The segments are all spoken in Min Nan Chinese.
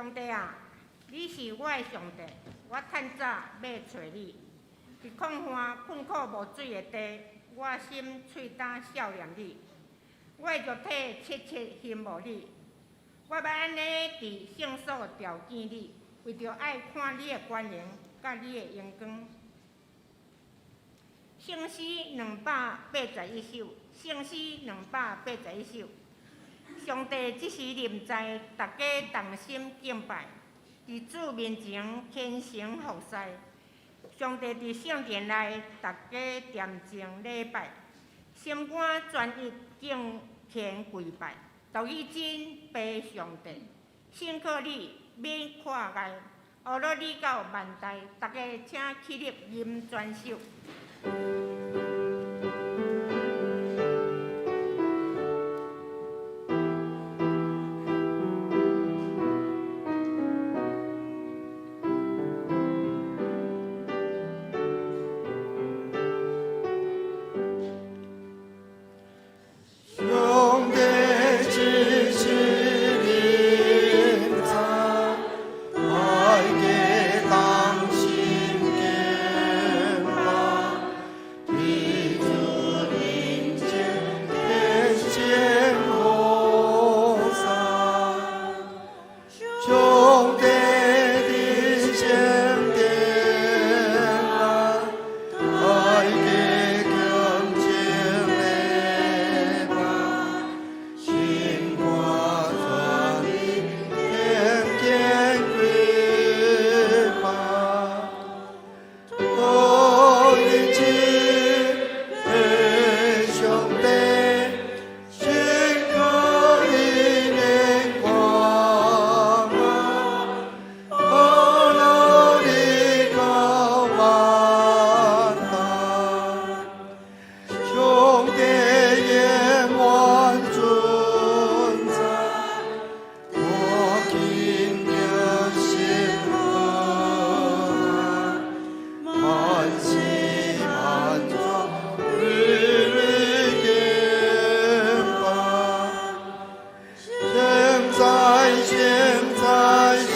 上帝啊，你是我的上帝，我趁早欲揣你。佇曠旱困苦無水的地，我心喙焦數念你，我的肉體切切欣慕你。我欲按呢佇聖所朝見你，為著愛看你的權能佮你的榮光。聖詩281首，聖詩281首。上帝這時臨在，大家同心敬拜，佇主面前虔誠服侍。上帝佇聖殿內，大家恬靜禮拜，心肝專一敬虔跪拜，獨一真父上帝，信靠你免看礙，呵咾你到萬代，大家請起立吟全首。上帝這時臨在，大家同心敬拜，佇主面前虔誠服侍。上帝佇聖殿內，大家恭敬禮拜，心肝專一虔虔跪拜，獨一真的上帝，信靠你的光啊，呵咾你到萬代，上帝永遠存在，我敬仰神和愛，萬世萬族日日敬拜。現在現在現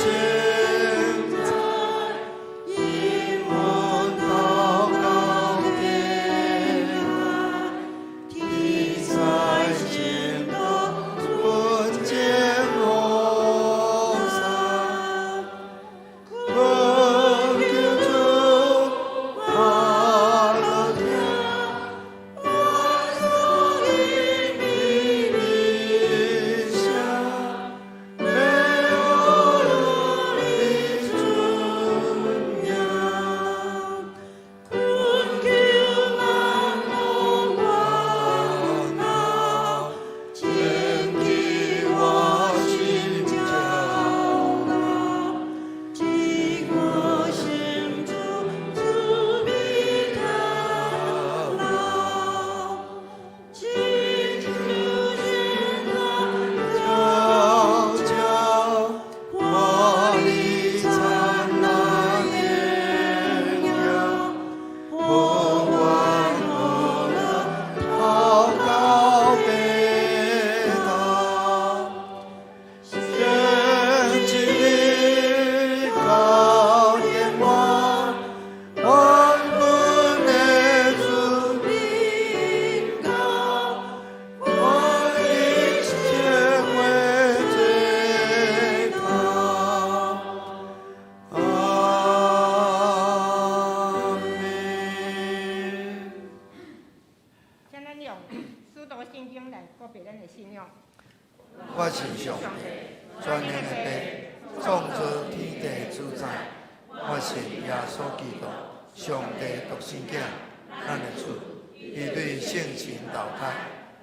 在，永遠到高天涯，天在前頭尊敬羅山，懇求主馬樂天，萬族的理想，美好的尊嚴。懇求萬王萬後，前記我心驕傲，這個先祖主比他老，請求現在悄悄華麗燦爛豔陽，不管何樂禱告悲禱，聖經的高天王，萬軍的主榮高，萬一切為最高。阿門。請咱用使徒信經來告白咱的信仰。我信上帝，全能的父，創造天地主宰。我信耶穌基督，上帝獨生囝，咱的主。伊對聖神投胎，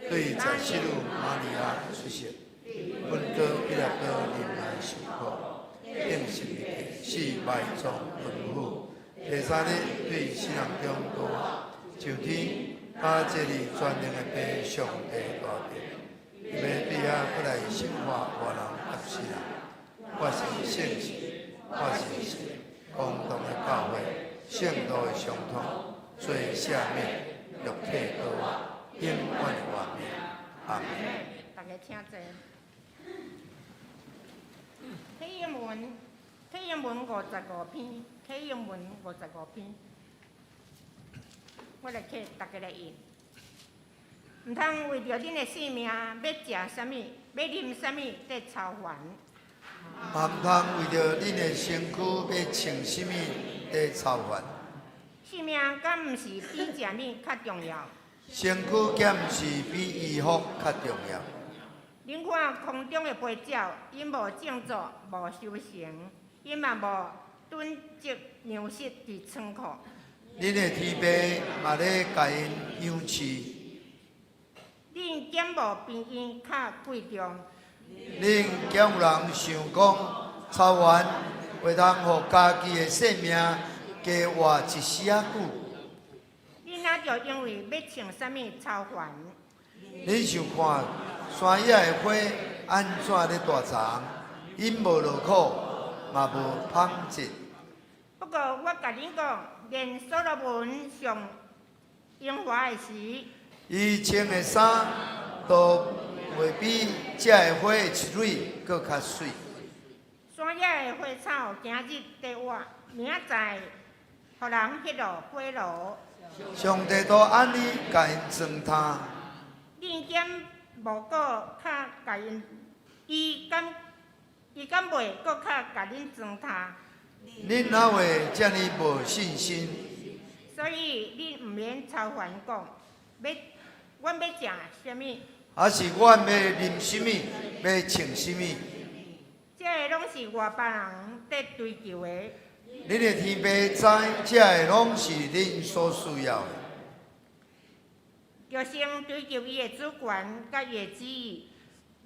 對在聖母瑪利亞出生，本多彼拉多臨來受苦，釘十字架，死埋葬淪腐。第三日對死人中復活，上天，加坐佇全能的父上帝大殿。伊欲對遐閣來審判活人佮死人。我信聖神，我信公同的教會，聖徒的相通，罪赦免，肉體復活，永遠的活命。阿門。大家請坐。啟應文，啟應文55篇，啟應文五十五篇，我來替大家來印。毋通為著恁的性命，欲食啥物，欲啉啥物，佇操煩。嘛毋通為著恁的身軀欲穿啥物佇操煩。性命敢毋是比食物較重要？身軀敢毋是比衣服較重要？恁看空中的飛鳥，𪜶無種作，無收成，𪜶嘛無囤積糧食佇倉庫。恁的天父嘛咧共𪜶養飼。恁敢無比𪜶較貴重？恁敢有人想講，操煩會通予家己的性命加活一絲仔久？恁哪著因為欲穿啥物操煩？恁想看山野的花按怎咧大叢？𪜶無勞苦，嘛無紡織。不過我共恁講，連所羅門上榮華的時，伊穿的衫都袂比這个花的一蕊閣較媠。山野的花草今日佇活，明仔載予人彼落火爐。上帝都按呢共𪜶裝衫。恁敢無閣較共𪜶？伊敢袂閣較共恁裝衫？恁哪會遮爾無信心？所以恁毋免操煩講，欲阮欲食啥物？還是阮欲啉啥物，欲穿啥物？這个攏是外邦人佇追求的。恁的天父知，這个攏是恁所需要的。著先追求伊的主權佮伊的旨意。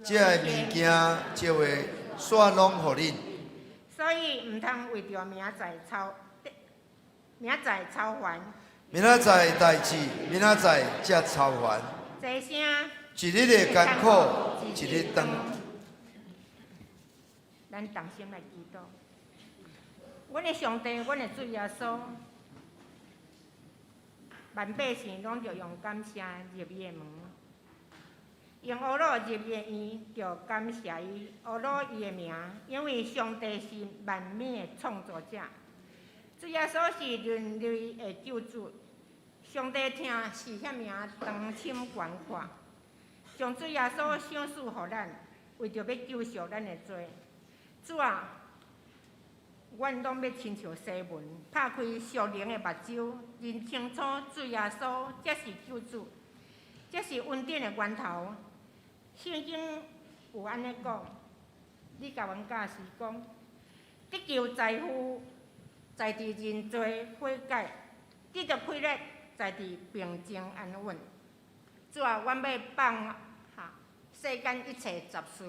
這个物件就會煞攏予恁。所以毋通為著明仔載操煩。明仔載的代誌，明仔載才操煩。濟聲。一日的艱苦，一日當。咱同心來祈禱。阮的上帝，阮的主耶穌，萬百姓攏著用感謝入伊的門，用呵咾入伊的院，著感謝伊，呵咾伊的名，因為上帝是萬物的創造者，主耶穌是人類的救主。上帝疼是遐爾仔長深廣闊，將主耶穌賞賜予咱，為著欲救贖咱的罪。主啊，阮攏欲親像西門，拍開屬靈的目睭，認清楚主耶穌才是救主，才是恩典的源頭。聖經有按呢講，你共阮教示講，得救在乎在佇認罪悔改，得著喜樂在佇平靜安穩。主啊，阮欲放下世間一切雜事，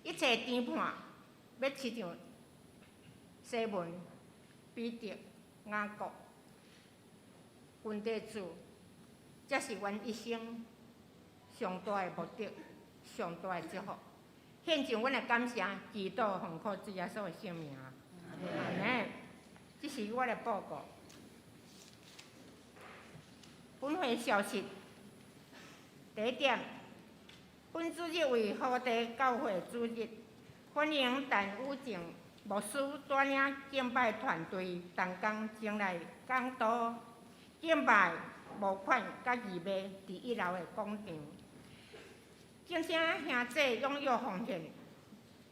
一切牽絆，欲親像西門、彼得、雅各，跟綴主，這是阮一生上大的目的，上大的祝福。獻上阮的感謝，祈禱奉靠主耶穌的聖名。阿們。這是我的報告。本會消息，第一點，本主日為好地教會主日，歡迎陳宇靜牧師帶領敬拜團隊同工前來講道、敬拜、募款佮義賣佇一樓的廣場。敬請兄弟踴躍奉獻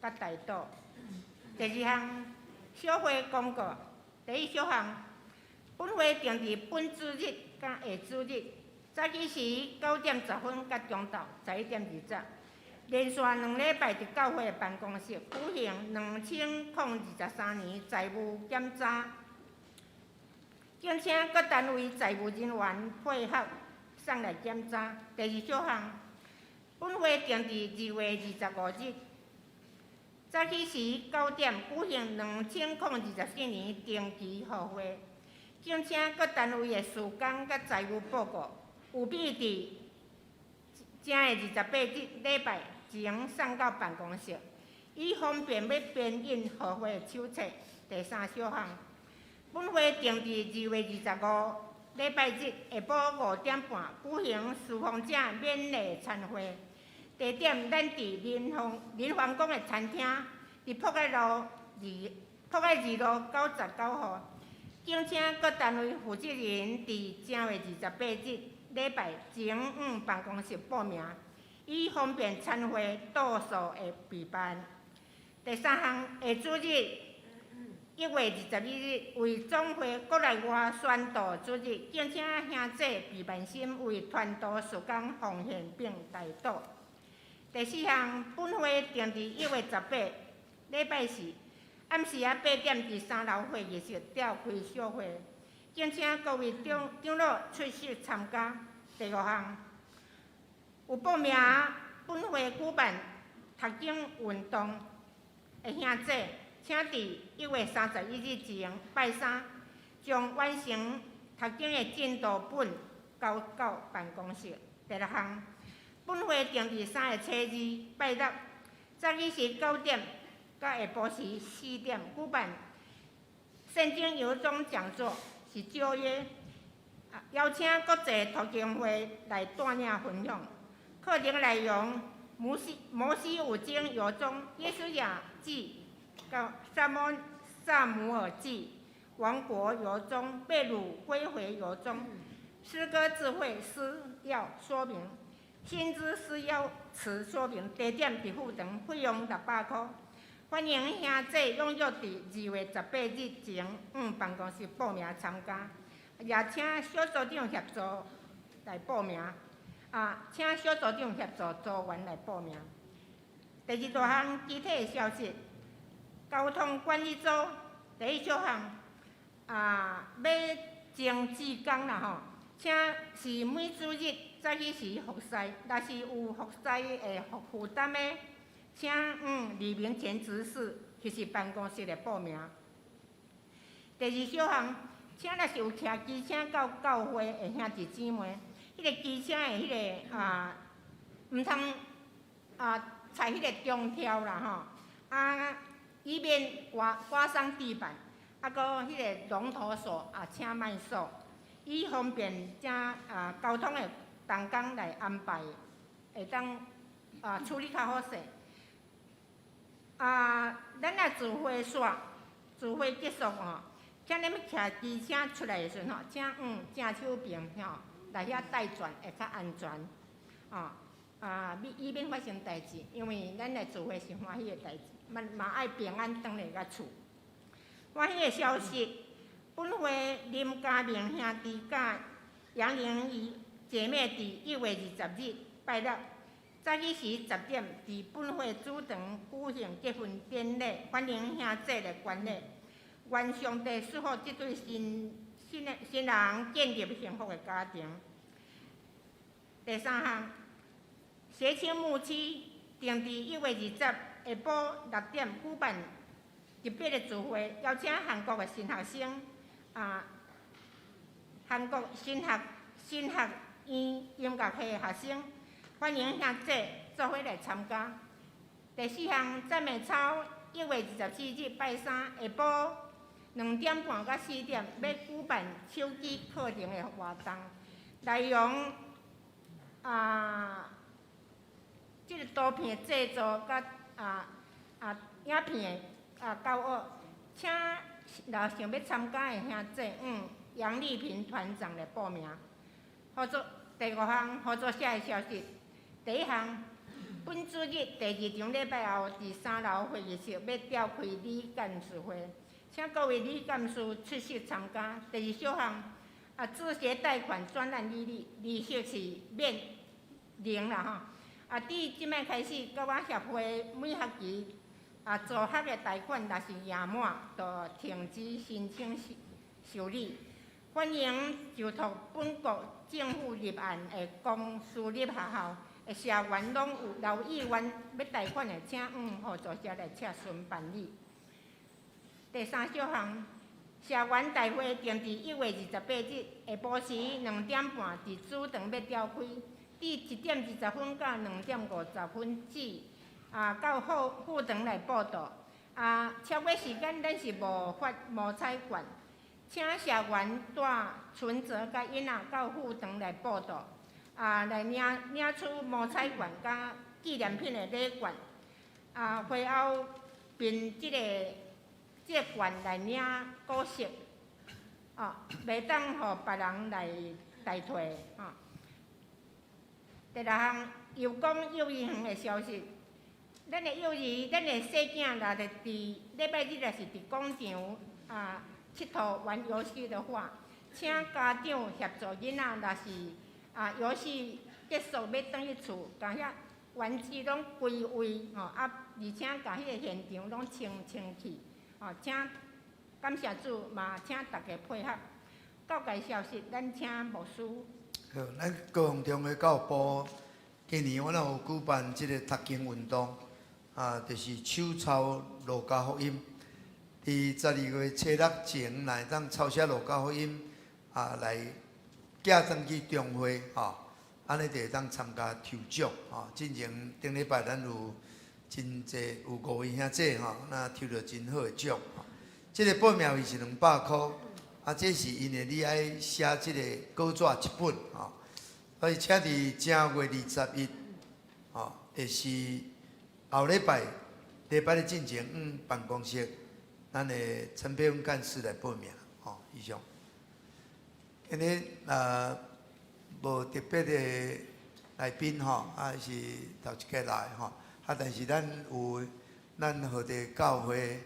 佮代禱。第二項，小會公告。第一小項，本會定佇本主日佮下主日，早起時9點10分佮中晝11點20，連續2禮拜佇教會辦公室舉行2023年財務檢查，敬請各單位財務人員配合送來檢查。第二小項，本會定佇2月25日早起時9點舉行2024年定期例會，敬請各單位的事工佮財務報告，務必佇正的28日禮拜前送到辦公室，以方便欲編印例會的手冊。第三小項，本會定佇2月25禮拜日下晡5點半舉行侍奉者勉勵餐會，地點咱佇林芳林皇宮的餐廳，佇博愛二路99號。敬請各單位負責人佇正月28日禮拜前往辦公室報名，以方便參會倒數的備辦。第三項，下主日1月21日為總會國內外宣道主日，敬請兄弟備辦心為傳道事工奉獻並代禱。第四項，本會定佇1月18禮拜四暗時仔8點，佇三樓會議室召開小會，敬請各位長長老出席參加。第五項，有報名本會舉辦讀經運動的兄弟，請佇1月31日前拜三，將完成讀經的進度本交到辦公室。第六項，本會定佇3月初二拜六早起時9點到下晡時4點舉辦聖經遊蹤講座，是9月，邀請國際讀經會來帶領分享。課程內容：摩西五經遊蹤、約書亞記、到撒母耳記、王國遊蹤、被擄歸回遊蹤、詩歌智慧詩要說明、先知詩要詞說明。地點佇副堂，費用600箍。歡迎兄弟踴躍佇2月18日前往辦公室報名參加，也請小組長協助來報名。啊，請小組長協助組員來報名。第二大項具體的消息，交通管理組第一小項啊，欲徵志工啦吼，請是每主日早起時服侍，若是有服侍的負擔的，請往李明前執事或是辦公室來報名。第二小項，請若是有騎機車到教會的兄弟姊妹，彼個機車的彼個啊，毋通啊踩彼個中柱啦吼，啊，以免刮刮傷地板，啊，閣彼個龍頭鎖啊，請莫鎖，以方便遮啊交通的同工來安排，會當啊處理較好勢。啊，咱若聚會煞，聚會結束吼，請恁騎機車出來的時陣吼，請往正手邊吼來遐待轉會較安全，哦，啊，以免發生代誌，因為咱來聚會是歡喜的代誌，嘛嘛愛平安轉來到厝。歡喜的消息，本會林家明兄弟佮楊玲儀姐妹佇1月20日拜六早起時10點，佇本會主堂舉行結婚典禮，歡迎兄弟來觀禮。願上帝賜福這對新新的新人建立幸福的家庭。第三項，協青牧區定佇1月20下晡6點舉辦特別的聚會，邀請韓國的神學生啊，韓國神學院音樂系的學生，歡迎兄弟做伙來參加。第四項，讚美操1月24日拜三下晡2點半到4點，欲舉辦手機課程的活動，內容啊，這個圖片製作佮影片的教學，請若想欲參加的兄弟，楊麗萍團長來報名。合作第五項合作社的消息，第一項，本主日第二場禮拜後，佇三樓會議室欲召開理幹事會，請各位理幹事出席參加。第二小項，啊，助學貸款專案利率利息是免零啦吼。啊，佇這擺開始，到我協會每學期啊助學的貸款若是額滿，就停止申請受理。歡迎就讀本國政府入案的公私立學校的社員，攏有意願欲貸款的，請往合作社來洽詢辦理。第三小項，社員大會定佇1月28日下晡時2點半，佇主堂欲召開，佇1點20分到2點50分止，啊，到副堂來報到。啊，超過時間咱是無發摸彩券，請社員帶存摺佮印仔到副堂來報到，啊，來領取摸彩券佮紀念品的禮券。啊，會後憑這個券來領股息，哦，袂當予別人來代替，吼。第六項，有講幼兒園的消息，咱的幼兒，咱的細囝若是佇禮拜日若是佇廣場啊𨑨迌玩遊戲的話，請家長協助囡仔，若是啊遊戲結束欲轉去厝，共遐玩具攏歸位，吼啊，而且共彼个現場攏清清氣，吼，請感謝主嘛，請大家配合。教界消息，咱請牧師。好，咱高雄中會教部今年阮有舉辦這個讀經運動，啊，就是手抄路加福音。佇12月初六前，若會當抄寫路加福音，啊，來寄轉去中會，吼，按呢就會當參加抽獎，吼。進前頂禮拜咱有真濟有五位兄弟吼，那抽著真好的獎。這個報名費是200箍，啊，這是因為你愛寫這個稿紙一本，吼。所以請佇正月21，吼，就是後禮拜禮拜日進前，辦公室，咱的陳佩芬幹事來報名，吼，以上。今日無特別的來賓吼，啊是頭一擺來吼，啊，但是咱有咱河地教會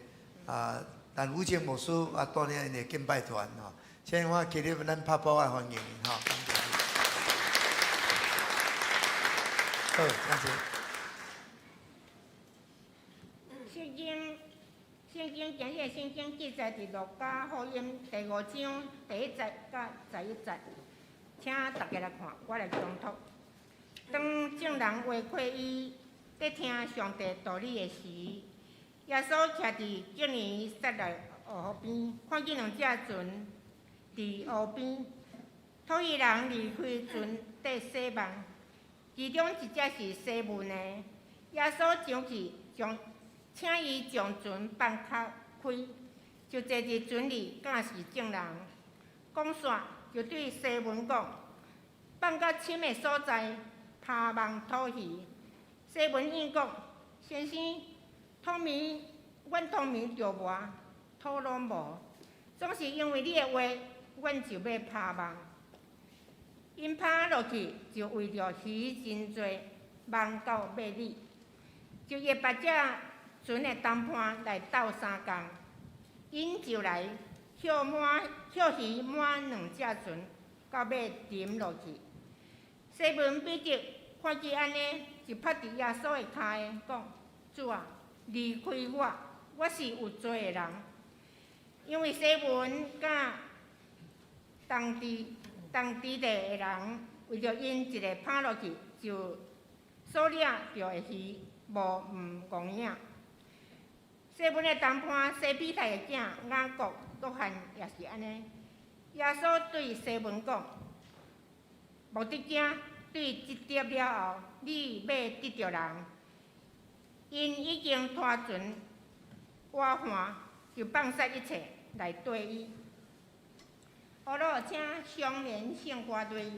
啊，陳武清牧師啊帶領𪜶的敬拜團吼，請我起立咱拍鼓來歡迎𪜶吼。好，謝謝。聖經，聖經今日聖經記載佇路加福音第五章第一節佮11節，請大家來看，我來講讀。當眾人圍圍伊，咧聽上帝道理的時，耶穌徛佇基尼撒勒湖邊，看見兩隻船佇湖邊，討魚人離開船佇洗網，其中一隻是西門的。耶穌上去將請伊將船放較開，就坐佇船裡教示眾人。講煞就對西門講：放較深的所在，拋網討魚。西門應講：先生，通暝阮通暝釣無，討攏無，總是因為你的話，阮就欲拋網。𪜶拋落去，就圍著魚真濟，網到尾裡，就約別隻船的同伴來鬥相共，𪜶就來歇滿歇魚滿兩隻船，到尾沉落去。西門彼得看見按呢，就拍佇耶穌的跤下，講：主啊，離開我，我是有罪的人。因為西門佮當地當地的人，為著𪜶一个拋落去，就所掠著的魚無毋戇影。西門的同伴西庇太的囝雅各、約翰也是按呢。耶穌對西門講：莫得驚，對這碟了後，你欲得著人。𪜶已經拖船倚岸，就放捨一切來綴伊。好了，請雙聯聖歌隊。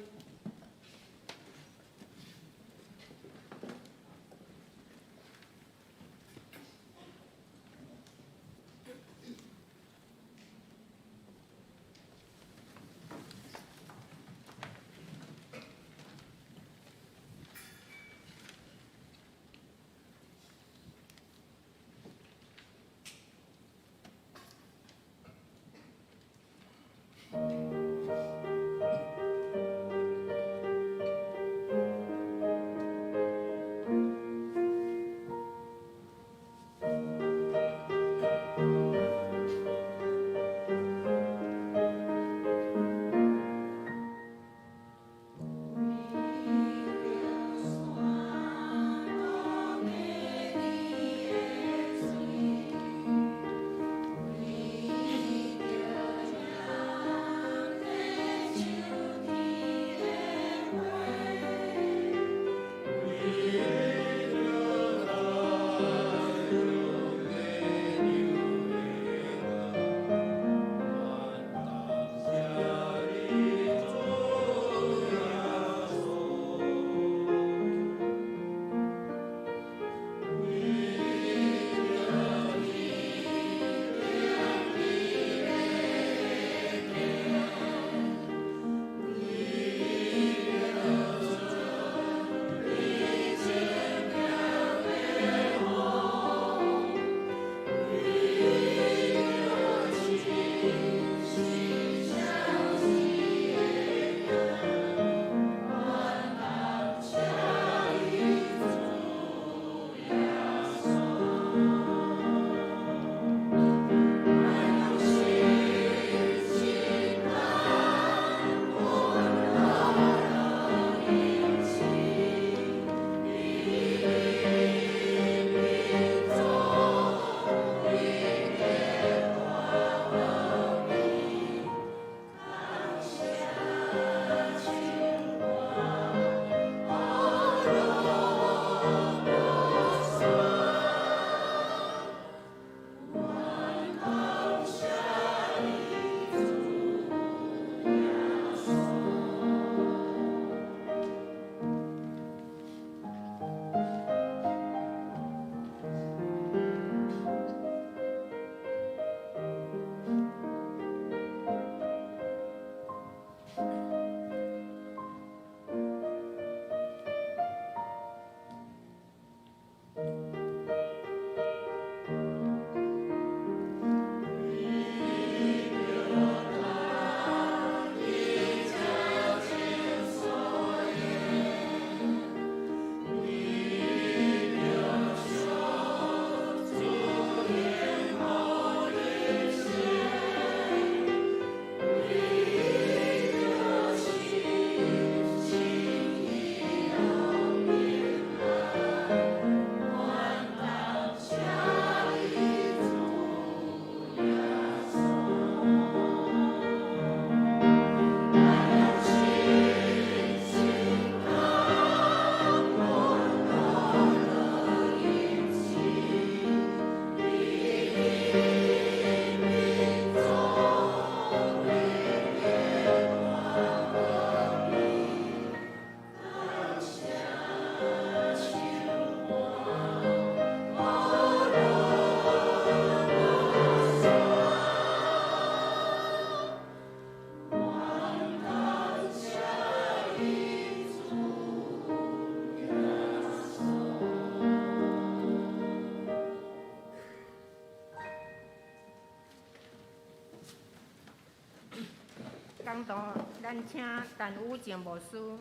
讲道，咱請陳宇靜牧師。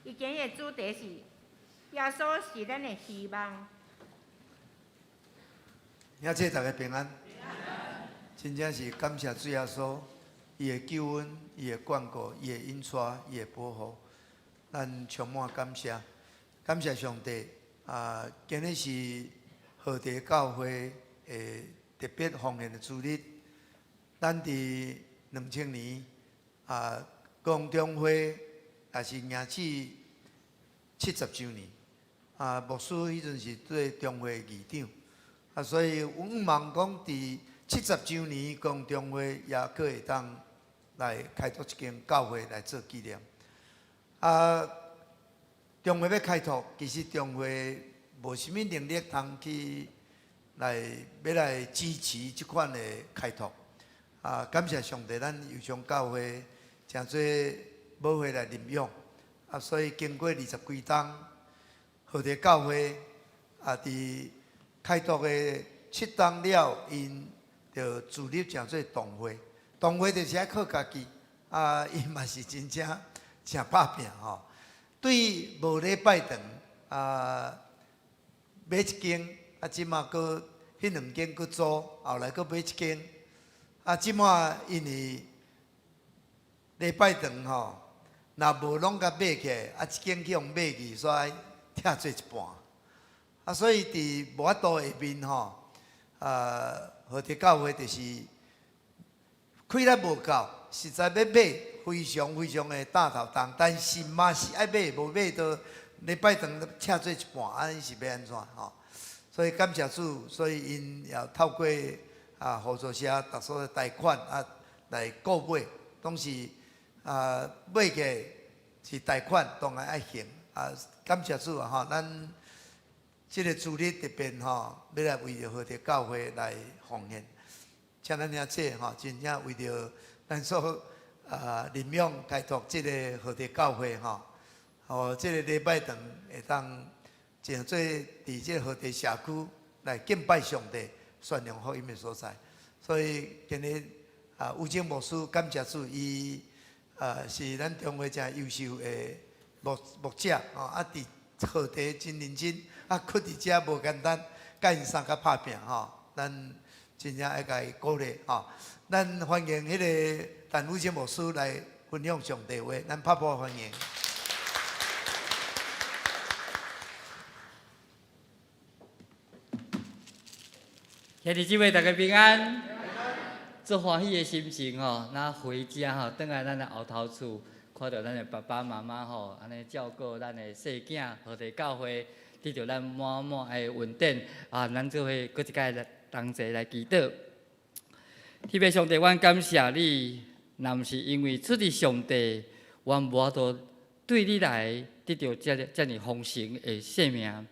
伊今日的主題是耶穌是咱的希望。兄弟大家平安，真正是感謝主耶穌，伊的救恩，伊的眷顧，伊的引帶，伊的保護，咱充滿感謝，感謝上帝。啊，今日是和地教會的特別奉獻的主日，咱佇2000年啊，公中會也是迎起70週年，啊，牧師彼陣是做中會議長。啊，所以阮望講，佇70週年公中會也閣會當來開拓一間教會來做紀念。啊，中會欲開拓，其實中會無啥物能力通去來欲來支持這款的開拓。啊，感謝上帝，咱右昌教會誠濟母會來認養。啊，所以經過20幾冬，和地教會啊，佇開拓的7冬了，𪜶就自立成做堂會。堂會就是愛靠家己，啊，𪜶嘛是真正誠拍拚吼。對無禮拜堂啊，買一間，啊，這馬閣彼兩間閣租，後來閣買一間，啊，這馬因為禮拜堂吼，若無攏共買起來，啊，一間去予買去，煞愛拆做一半。啊，所以佇無法度下面吼，啊，和地教會就是氣力無夠，實在欲買非常非常的擔頭重，但是嘛是愛買，無買就禮拜堂拆做一半，按呢是欲按怎吼？所以感謝主，所以𪜶也透過啊合作社逐所貸款啊來購買，總是啊買起來是貸款，當然愛還啊。感謝主啊吼，咱這個主日特別吼，欲來為著和地教會來奉獻，請咱兄弟吼，真正為著咱所啊認養開拓這個和地教會吼，予這個禮拜堂會當成做佇這個和地社區來敬拜上帝、宣揚福音的所在。所以今日啊，吳靜牧師感謝主，伊啊是咱中會誠優秀的牧者吼，啊佇和地真認真，啊，閣佇遮無簡單，佮𪜶相佮拍拚吼，咱真正愛共伊鼓勵吼。咱歡迎彼個陳宇靜牧師來分享上帝話，咱拍鼓歡迎。兄弟姊妹，大家平安。足歡喜的心情吼，若回家吼，轉來咱的後頭厝，看著咱的爸爸媽媽吼，按呢照顧咱的細囝，和地教會得著咱滿滿的恩典啊！咱做伙閣一擺來同齊來祈禱。天父上帝，阮感謝你，若毋是因為出佇上帝，阮無法度對你來得著遮爾豐盛的生命。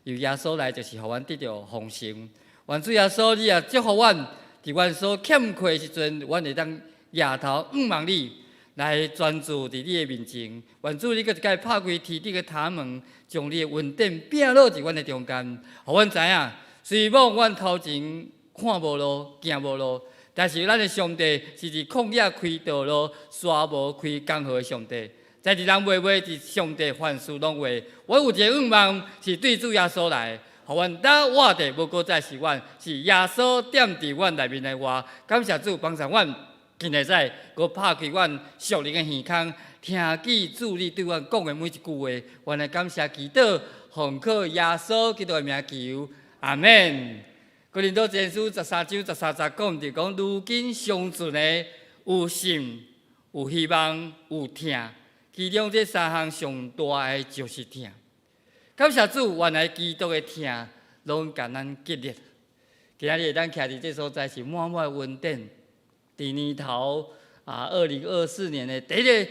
由耶穌來，就是予阮得著豐盛。願主耶穌，你也祝福阮，佇阮所欠缺的時陣，阮會當舉頭仰望你，來專注佇你的面前。願主你閣一擺拍開天頂的窗門，將你的恩典摒落佇阮的中間，予阮知影，雖罔阮頭前看無路，行無路，但是咱的上帝是佇曠野開道路、沙漠開江河的上帝。在佇人袂話，佇上帝凡事攏會。阮有一个願望，是對主耶穌來，予阮當活的，無閣再是阮，是耶穌踮佇阮內面來活。感謝主幫助阮，今日使閣拍開阮屬靈的耳孔，聽見主你對阮講的每一句話。阮來感謝祈禱，奉靠耶穌基督的名求，阿們。哥林多前書13章13節講著講，如今尚存的有信、有希望、有疼。其中這三項上大的就是疼。感謝主，原來基督的疼攏共咱激勵。今仔日會當徛佇這所在是滿滿的恩典。佇年頭啊，2024年的第一个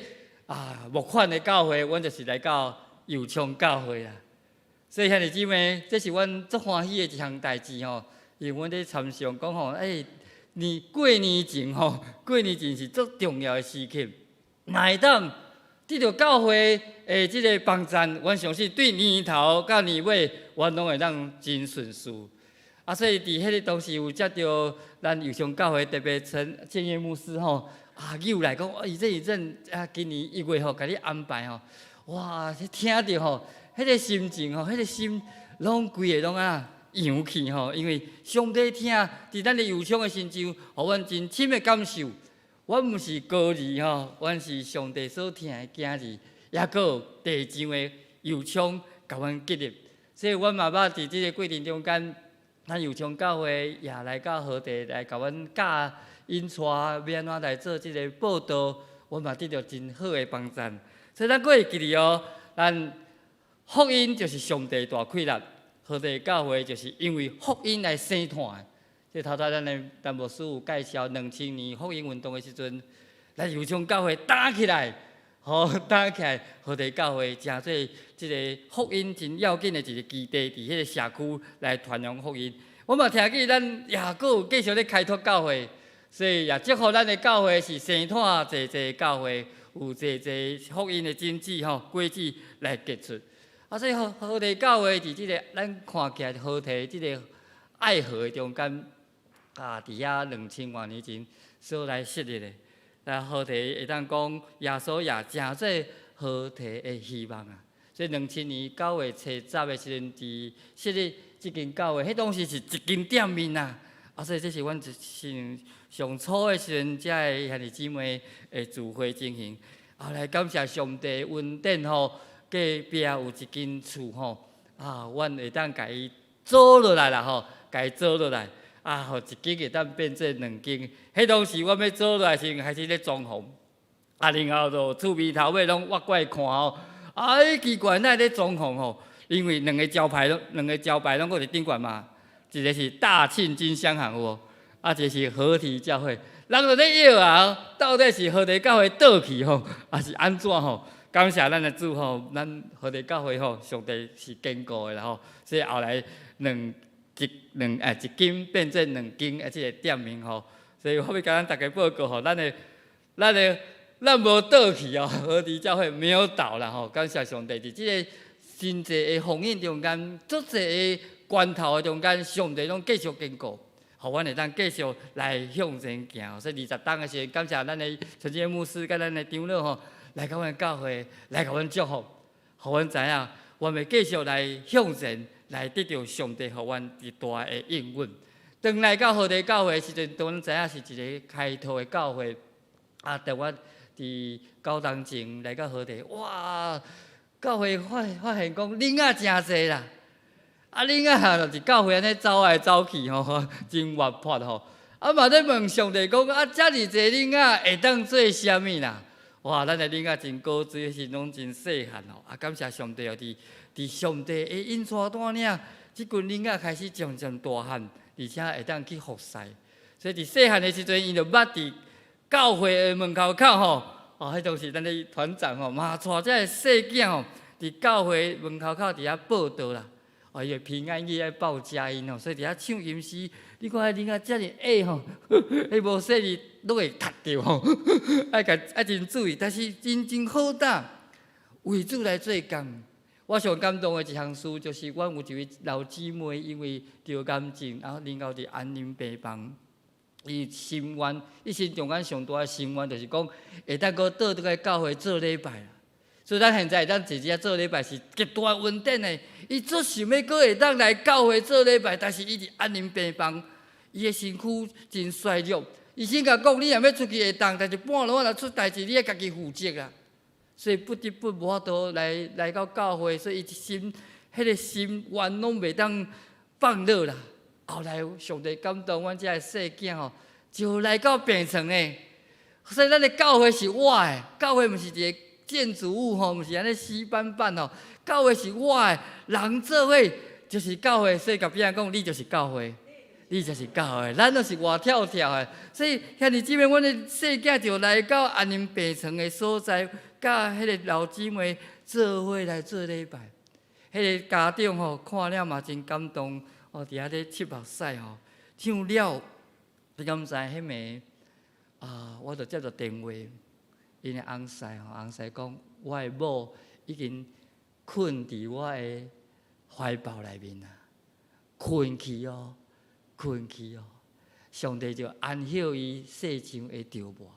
啊募款的教會，阮就是來到右昌教會啦。所以兄弟姊妹，這是阮足歡喜的一項代誌吼。因為阮咧參詳講吼，欸，年過年前吼，過年前是足重要的時刻，若會當得著教會的這个幫贊，阮相信對年頭到年尾，阮攏會當真順遂。啊，所以佇彼个當時有接著咱右昌教會特別陳建業牧師吼，啊，扭來講，伊這伊陣啊，今年1月吼，共你安排吼，哇！聽著吼，彼個心情吼，彼個心攏規个攏啊揚起吼，因為上帝疼佇咱的憂傷的身上，予阮真深的感受。阮毋是孤兒吼，阮是上帝所疼的囝兒，抑閣有地上的油槍共阮激勵。所以阮嘛捌佇這个過程中間，咱右昌教會也來到河堤來共阮教引帶欲按怎來做這个報道，阮嘛得著真好的幫贊。所以咱閣會記得哦，咱福音就是上帝大氣力，河堤教會就是因為福音來生誕的。這頭拄咱的陳牧師有介紹，2000年福音運動的時陣，咱右昌教會擔起來，吼擔起來，河堤教會成做這个福音真要緊的一個基地，佇彼個社區來傳揚福音。我嘛聽見咱也閣有繼續咧開拓教會，所以也祝福咱的教會是生湠濟濟教會，有濟濟福音的種子吼果子來結出。啊，所以河堤教會佇這个咱看起來河堤這个愛河的中間。啊，佇遐2000外年前所來設立的，來河堤會當講耶穌也成做河堤的希望啊。所以2000年9月初10的時陣，佇設立這間教會，彼當時是一間店面啊。啊，所以這是阮上上初的時陣，遮的兄弟姊妹的聚會情形。後來感謝上帝恩典吼，隔壁有一間厝吼，啊，阮會當共伊租落來啦吼，共伊租落來。啊，予一間會當變做兩間。彼當時阮欲租落來時，開始咧裝潢，啊，然後就厝邊頭尾攏挖過來看吼，哎，奇怪，哪會咧裝潢吼？因為兩個招牌攏，兩個招牌攏閣佇頂懸嘛，一個是大慶金香行有無？啊，一個是河堤教會。人就咧臆啊，到底是河堤教會倒去吼，還是按怎吼？感謝咱的主吼，咱河堤教會吼，上帝是堅固的啦吼，所以後來兩。一兩哎，一間變做兩間，啊，這个店面吼，所以我欲共咱逐家報告吼，咱無倒去哦，河堤教會沒有倒啦吼，感謝上帝，佇這个真濟的風雨中間，足濟的關頭的中間，上帝攏繼續堅固，予阮會當繼續來向前行。所以20冬的時陣，感謝咱的陳建牧師佮咱的長老吼，來共阮教會，來共阮祝福，予阮知影，阮會繼續來向前。來得著上帝予阮極大的應允。當來到河堤教會的時陣，當阮知影是一个開拓的教會。啊，當我佇9冬前來到河堤，哇！教會發現講囡仔誠濟啦，啊，囡仔就是教會按呢走來走去吼，真活潑吼。啊，嘛咧問上帝講，啊，遮爾濟囡仔會當做啥物啦？哇！咱的囡仔真古錐，彼時攏真細漢吼。啊，感謝上帝哦，佇上帝的引帶帶領，這群囡仔開始漸漸大漢，而且會當去服侍。所以佇細漢的時陣，𪜶就捌佇教會的門口口吼，哦，彼當時咱的團長吼，嘛帶這个細囝吼，佇教會門口口佇遐報道啦。哦，伊的平安夜愛報佳音哦，所以佇遐唱吟詩。你看彼囡仔遮爾矮吼，彼無細膩攏會踢著吼，愛共愛真注意。但是真真好膽，為主來做工。我上感動的一項事，就是阮有一位老姊妹，因為得癌症，然後然後佇安寧病房，伊心願，一生中間上大的心願，就是講會當閣倒轉來教會做禮拜。所以咱現在會當坐佇遮做禮拜是極大恩典的。伊足想欲閣會當來教會做禮拜，但是伊佇安寧病房，伊的身軀真衰弱。醫生共講，你若欲出去會當，但是半路若出代誌，你愛家己負責啊。所以不得不無法度來到教會，所以伊一心，彼個心願攏袂當放落啦。後來上帝感動阮這个細囝吼，就來到病床的。所以咱的教會是活的，教會毋是一個建築物吼，毋是按呢死板板吼。教會是活的，人做伙就是教會。所以共別人講，你就是教會，你就是教會，咱攏是活跳跳的。所以兄弟姊妹，阮的細囝就來到安寧病床的所在，佮彼个老姊妹做伙來做禮拜。彼个家長吼看了嘛真感動，哦，佇遐咧拭目屎吼，唱了，你敢知彼暝啊？我就接著電話，𪜶的翁婿吼，翁婿講，我的某已經睏佇我的懷抱內面啊，睏去哦，睏去哦，上帝就安歇伊世上的折磨。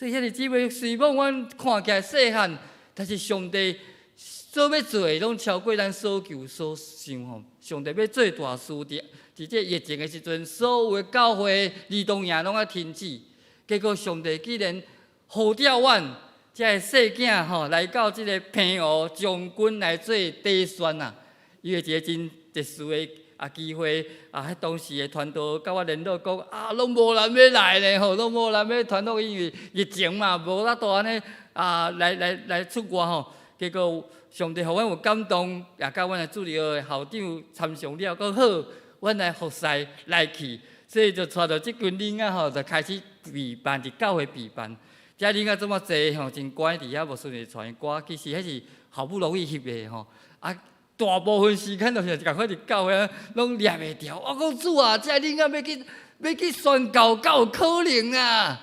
所以兄弟姊妹，雖罔阮看起來細漢，但是上帝所欲做的，攏超過咱所求所想吼。上帝欲做大事，佇這疫情的時陣，所有的教會兒童營攏愛停止。結果上帝竟然呼召阮這个細囝吼來到這个澎湖將軍來做短宣啊！伊的一个真特殊的機會啊，彼當時的傳道佮我聯絡講啊，攏無人欲來咧吼，攏無人欲傳福音，因為疫情嘛，無法度按呢啊來出外吼。結果上帝予阮有感動，也佮阮的主日學校長參詳了，講好，阮來服侍來去，所以就帶著這群囡仔吼，就開始備辦，佇教會備辦。這囡仔這麼濟吼，真乖佇遐，牧師就傳歌，其實彼是好不容易翕的吼啊。大部分時間都是仝款佇教會攏掠袂牢。我講主啊，這囡仔欲去宣教，敢有可能啊？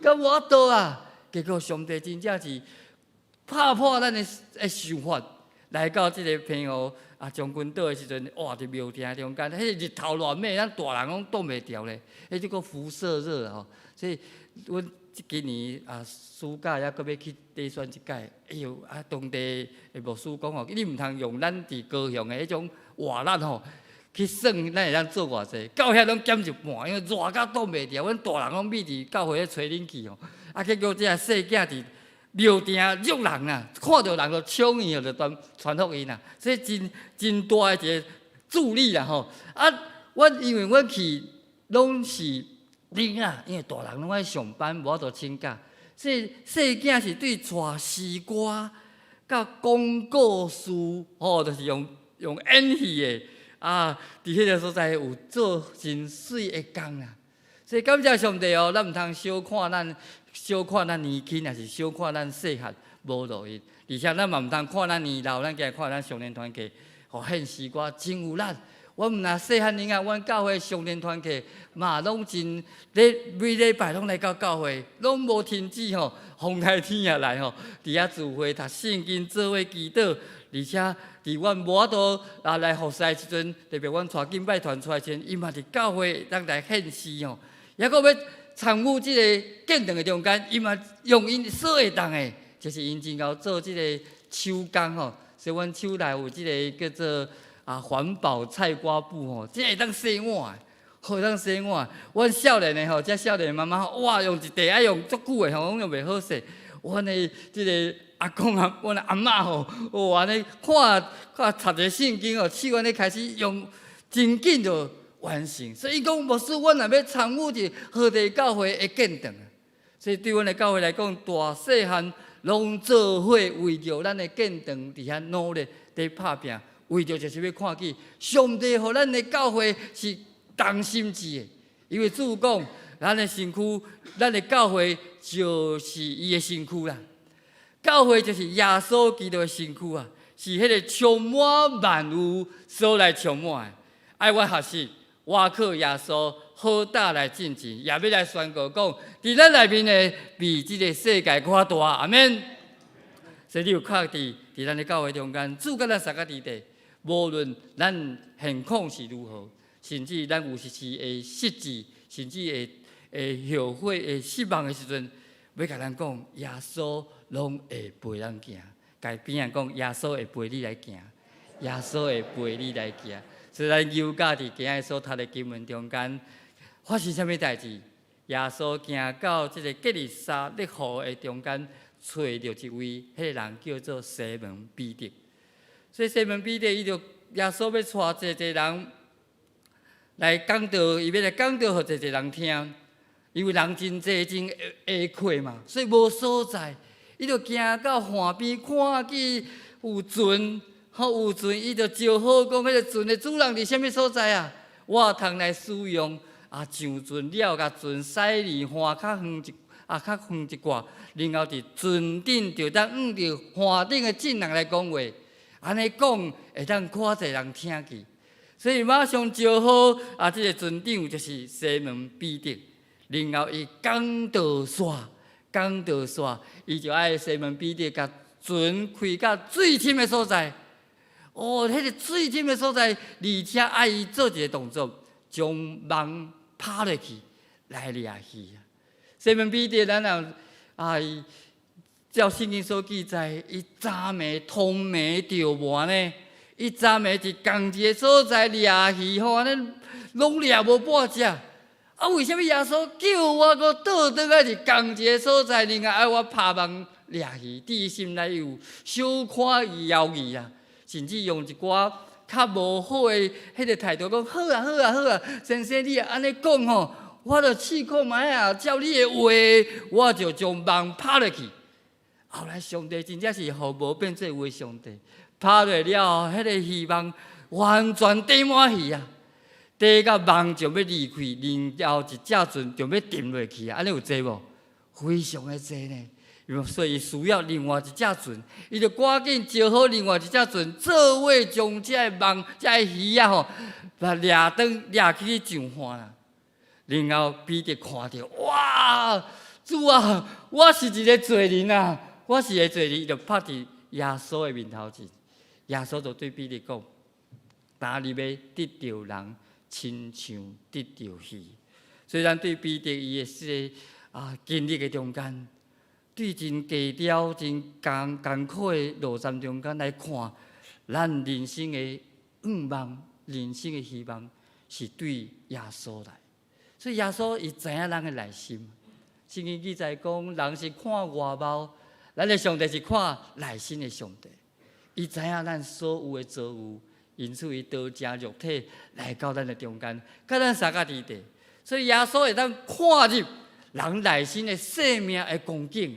敢無法度啊？結果上帝真正是拍破咱的想法，來到這个澎湖啊將軍島的時陣，哇！佇廟埕中間，彼个日頭偌猛，咱大人攏擋袂牢咧。彼這個輻射熱吼，所以阮這今年啊暑假猶閣欲去短宣一擺。哎喲啊，當地的牧師講吼，你毋通用咱佇高雄的彼種活力吼去算，咱會當做偌濟。到遐攏減一半，因為熱甲擋袂牢，阮大人攏覕佇教會咧吹冷氣吼。啊，結果這个細囝佇廟埕約人啊，看著人就搶伊，就傳福音啦。所以真大的一个助力啦吼。啊，阮因為阮去攏是囡仔，因為大人攏愛上班，無法度請假，所以細囝是對帶詩歌佮講故事，吼，就是用演戲的啊，佇彼个所在有做真媠的工啦。所以感謝上帝哦，咱毋通小看咱年輕，抑是小看咱細漢無路用。而且咱嘛毋通看咱年老，咱今看咱少年團契，吼獻詩歌真有力。阮毋若細漢囡仔，阮教會少年團契嘛攏真咧，每禮拜攏來到教會，攏無停止吼，風颱天也來吼，佇遐聚會讀聖經，做伙祈禱，而且佇阮無法度啊來服侍的時陣，特別阮帶敬拜團出來時陣，伊嘛佇教會當來獻詩吼，猶閣欲參與這个建堂的中間，伊嘛用𪜶所會當的，就是𪜶真𠢕做這个手工吼，所以阮手內有這个叫做啊，環保菜瓜布吼，這會當洗碗的，好會當洗碗。阮少年的吼，這少年的媽媽哇，用一袋愛用足久的吼，攏用袂好勢。阮的這个阿公啊，阮的阿嬤吼，哇，按呢看看讀一个聖經吼，手按呢開始用，真緊就完成。所以伊講，牧師，阮若欲參與佇河地教會的建堂，所以對阮的教會來講，大細漢攏做伙為著咱的建堂佇遐努力佇拍拚。為著就是欲看見上帝予咱的教會是同心志的，因為主講，咱的身軀，咱的教會就是伊的身軀啦。教會就是耶穌基督的身軀啊，是彼个充滿萬有所來充滿的。愛阮學習，倚靠耶穌好膽來進前，也欲來宣告講，佇咱內面的比這个世界閣較大。阿們。所以你有確佇佇咱的教會中間，主佮咱相佮佇底。無論咱現況是如何，甚至咱有時時會失志，甚至會後悔、會失望的時陣，欲共咱講，耶穌攏會陪咱行。共邊仔講，耶穌會陪你來行，耶穌會陪你來行。所以咱又佮佇今仔所讀的經文中間，發生啥物代誌？耶穌行到這个革尼撒勒湖的中間，揣著一位，彼个人叫做西門彼得。所以西門彼得伊就耶穌欲帶濟濟人來講道，伊欲來講道，予濟濟人聽。因為人真濟，真下困嘛，所以無所在。伊就行到岸邊，看見有船，吼有船，伊就招呼講：彼个船的主人佇啥物所在啊？我通來使用啊，上船了，共船駛離岸較遠一啊，較遠一寡，然後佇船頂就當向著岸頂的眾人來講話。按呢講會當較濟人聽見，所以馬上招呼啊，這个船長就是西門彼得，然後伊講道煞，講道煞，伊就愛西門彼得共船開到水深的所在。哦，彼个水深的所在，而且愛伊做一个動作，將網拋落去來掠魚。西門彼得，咱若啊，伊照聖經所記載，伊昨暝通暝著網呢，伊昨暝佇仝一个所在掠魚吼，按呢攏掠無半隻。啊，為啥物耶穌叫我閣倒轉來佇仝一個所在，另外愛我拍網掠魚？佇伊心內有小可猶豫啊，甚至用一寡較無好的彼個態度講：好啊，好啊，好啊，先生你若按呢講吼，我就試看覓啊，照你的話，我就將網拍落去。後來上帝真正是予無變做有的上帝，拍落了後，彼個漁網完全綴滿魚啊！綴到網就欲離開，然後一隻船就欲沉落去啊！按呢有濟無？非常的濟呢。所以需要另外一隻船，伊就趕緊招好另外一隻船，做伙將這个網、這个魚仔吼，把掠轉掠去上岸啦。然後彼得看著，哇！主啊，我是一个罪人啊！我是一个罪人，伊就拍佇耶穌的面頭前。耶穌就對彼得講：今日欲得著人，親像得著魚。雖然對彼得伊的這个經歷的中間，對真低調、真艱艱苦的路程中間來看，咱人生的願望、人生的希望是對耶穌來。所以耶穌伊知影人的內心。聖經記載講，人是看外貌，咱的上帝是看內心的上帝。伊知影咱所有的遭遇，因此伊道成肉體來到咱的中間，佮咱相佮佇地。所以耶穌會當看入人內心的生命的光景。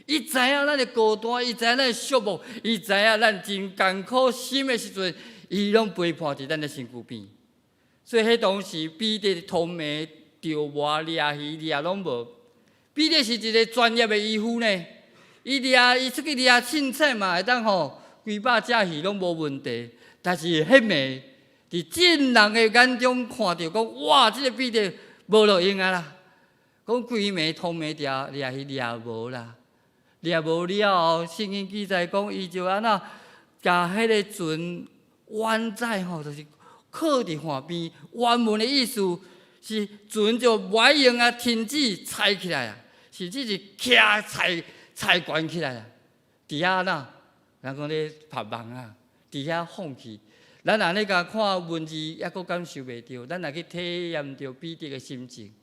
伊知影咱的孤單，伊知影咱的寂寞，伊知影咱真艱苦心的時陣，伊攏陪伴佇咱的身軀邊。所以彼當時彼得通暝著網掠魚掠攏無。彼得是一個專業的漁夫呢，伊掠伊出去掠凊彩嘛，會當吼幾百隻魚攏無問題。但是彼暝佇眾人的眼中看著講，哇！這个彼得無路用啊啦，講規暝通暝掠掠魚掠無啦，掠無了後，聖經記載講，伊就按怎共彼个船彎載吼，就是靠佇岸邊。原文的意思是船就袂用啊，停止踩起來啊，甚至是徛踩踩懸起來啊。佇遐按怎？人講咧拍網啊，佇遐放棄。咱若咧共看文字，抑閣感受袂著。咱若去體驗著彼得的心情，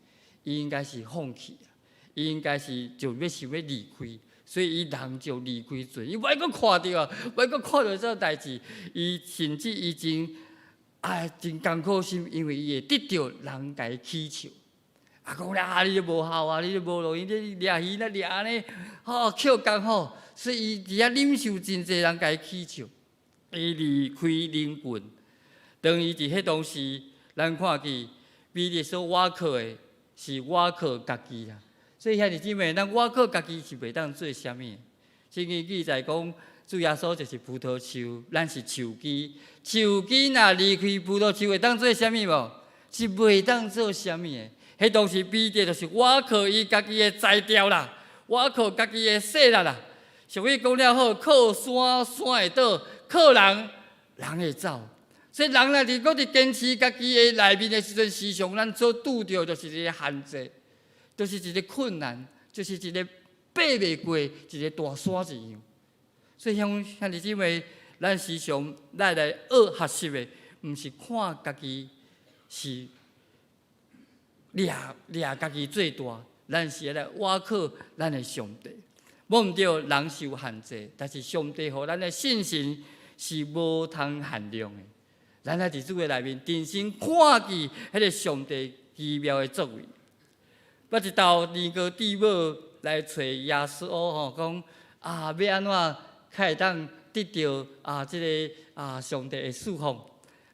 伊應該是放棄啊，伊應該是就欲想欲離開，所以伊人就離開船，伊袂閣看著啊，袂閣看著這代誌，伊甚至已經啊真艱苦心，因為伊會得著人共伊起笑。啊，講啊，你無效啊，你無路用，你掠魚若掠按呢，吼，抾工吼，所以伊佇遐忍受真濟人共伊起笑。伊離開人群，當伊佇彼當時，咱看見彼得所倚靠的是倚靠家己啦。所以兄弟姊妹，咱倚靠家己是袂當做啥物。聖經記載講，主耶穌就是葡萄樹，咱是樹枝。樹枝若離開葡萄樹，會當做啥物無？是袂當做啥物的。彼當時彼得就是倚靠伊家己的才調啦，倚靠家己的勢力啦。俗語講了好，靠山山會倒，靠人人會走。所以人若佇閣佇堅持家己的內面的時陣，時常咱所拄著就是一個限制，就是一個困難，就是一個爬袂過一個大山一樣。所以兄兄弟姊妹，咱時常咱來學學習的，毋是看家己是掠掠家己最大，咱是來倚靠咱的上帝。無毋對，人受限制，但是上帝予咱的信心是無通限量的。咱愛佇主的內面，重新看見彼个上帝奇妙的作為。捌一道尼哥底母來揣耶穌吼，講啊，欲按怎較會當得著啊？這个啊，上帝的賜福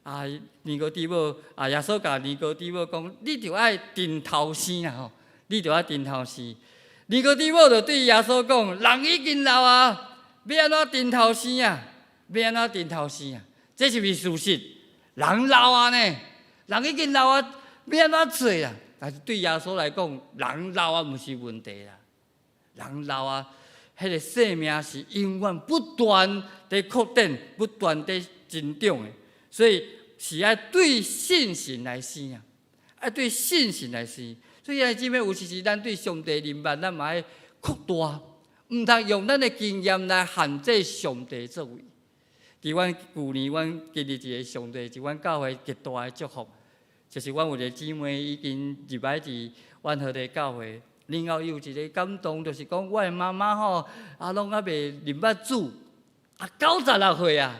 啊！尼哥底母啊，耶穌共尼哥底母講，你著愛重頭生啊！吼，你著愛重頭生。尼哥底母就對耶穌講：人已經老啊，欲按怎重頭生啊？欲按怎重頭生啊？這是毋是事實？人老啊呢，人已經老啊，欲按怎做啊？但是對耶穌來講，人老啊毋是問題啦。人老啊，彼个生命是永遠不斷佇擴展、不斷佇增長的，所以是愛對信心來生啊，愛對信心來生。所以兄弟姊妹，有時時咱對上帝認捌，咱嘛愛擴擴大，毋通用咱的經驗來限制上帝作為。佇阮舊年，阮經歷一個上帝，是阮教會極大的祝福，就是阮有一個姊妹已經入來佇阮和地教會，然後伊有一個感動，就是講我的媽媽吼，啊，攏猶未認捌主，啊，96歲啊，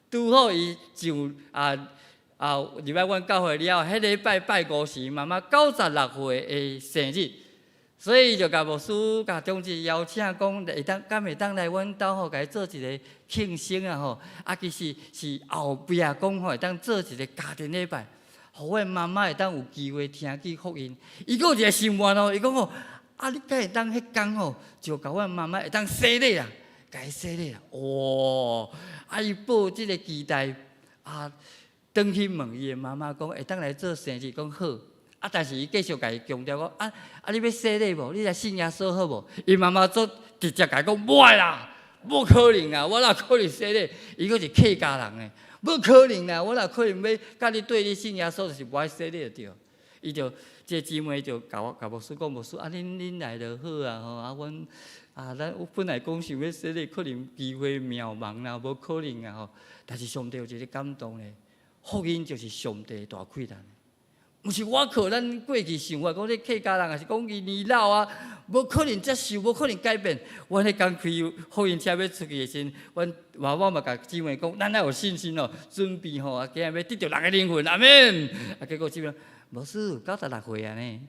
拄好伊上入來阮教會了後，彼禮拜拜五是媽媽九十六歲的生日，所以就共牧師、共長執邀請講，會當敢會當來阮兜吼，共伊做一個慶生啊吼。啊，其實是後壁講吼，會當做一個家庭禮拜，予阮媽媽會當有機會聽見福音。伊閣有一個心願哦，伊講吼，啊，你敢會當彼工吼，就共阮媽媽會當洗禮啊，共伊洗禮啊，哇！啊，伊抱這個期待啊，轉去問伊的媽媽講，會當來做生日，講好。啊！但是伊繼續共伊強調講，啊啊！你欲洗禮無？你來信耶穌好無？伊媽媽足直接共伊講，無愛啦，無可能啊！我哪可能洗禮？伊閣是客家人的，無可能啦！我哪可能欲共你對你信耶穌，就是無愛洗禮就對。伊就這個姊妹就共我共牧師講，牧師啊，恁來就好啊吼！啊，阮啊，咱本來講想欲洗禮，可能機會渺茫啦，無可能啊吼！但是上帝有一個感動咧，福音就是上帝大氣力。毋是我靠咱過去想法，講這客家人，抑是講伊年老啊，無可能接受，無可能改變。阮彼工開福音車欲出去的時陣，阮我嘛共姊妹講，咱愛有信心哦，準備吼啊，今日欲得著人的靈魂，阿們。啊，結果姊妹，牧師九十六歲啊呢，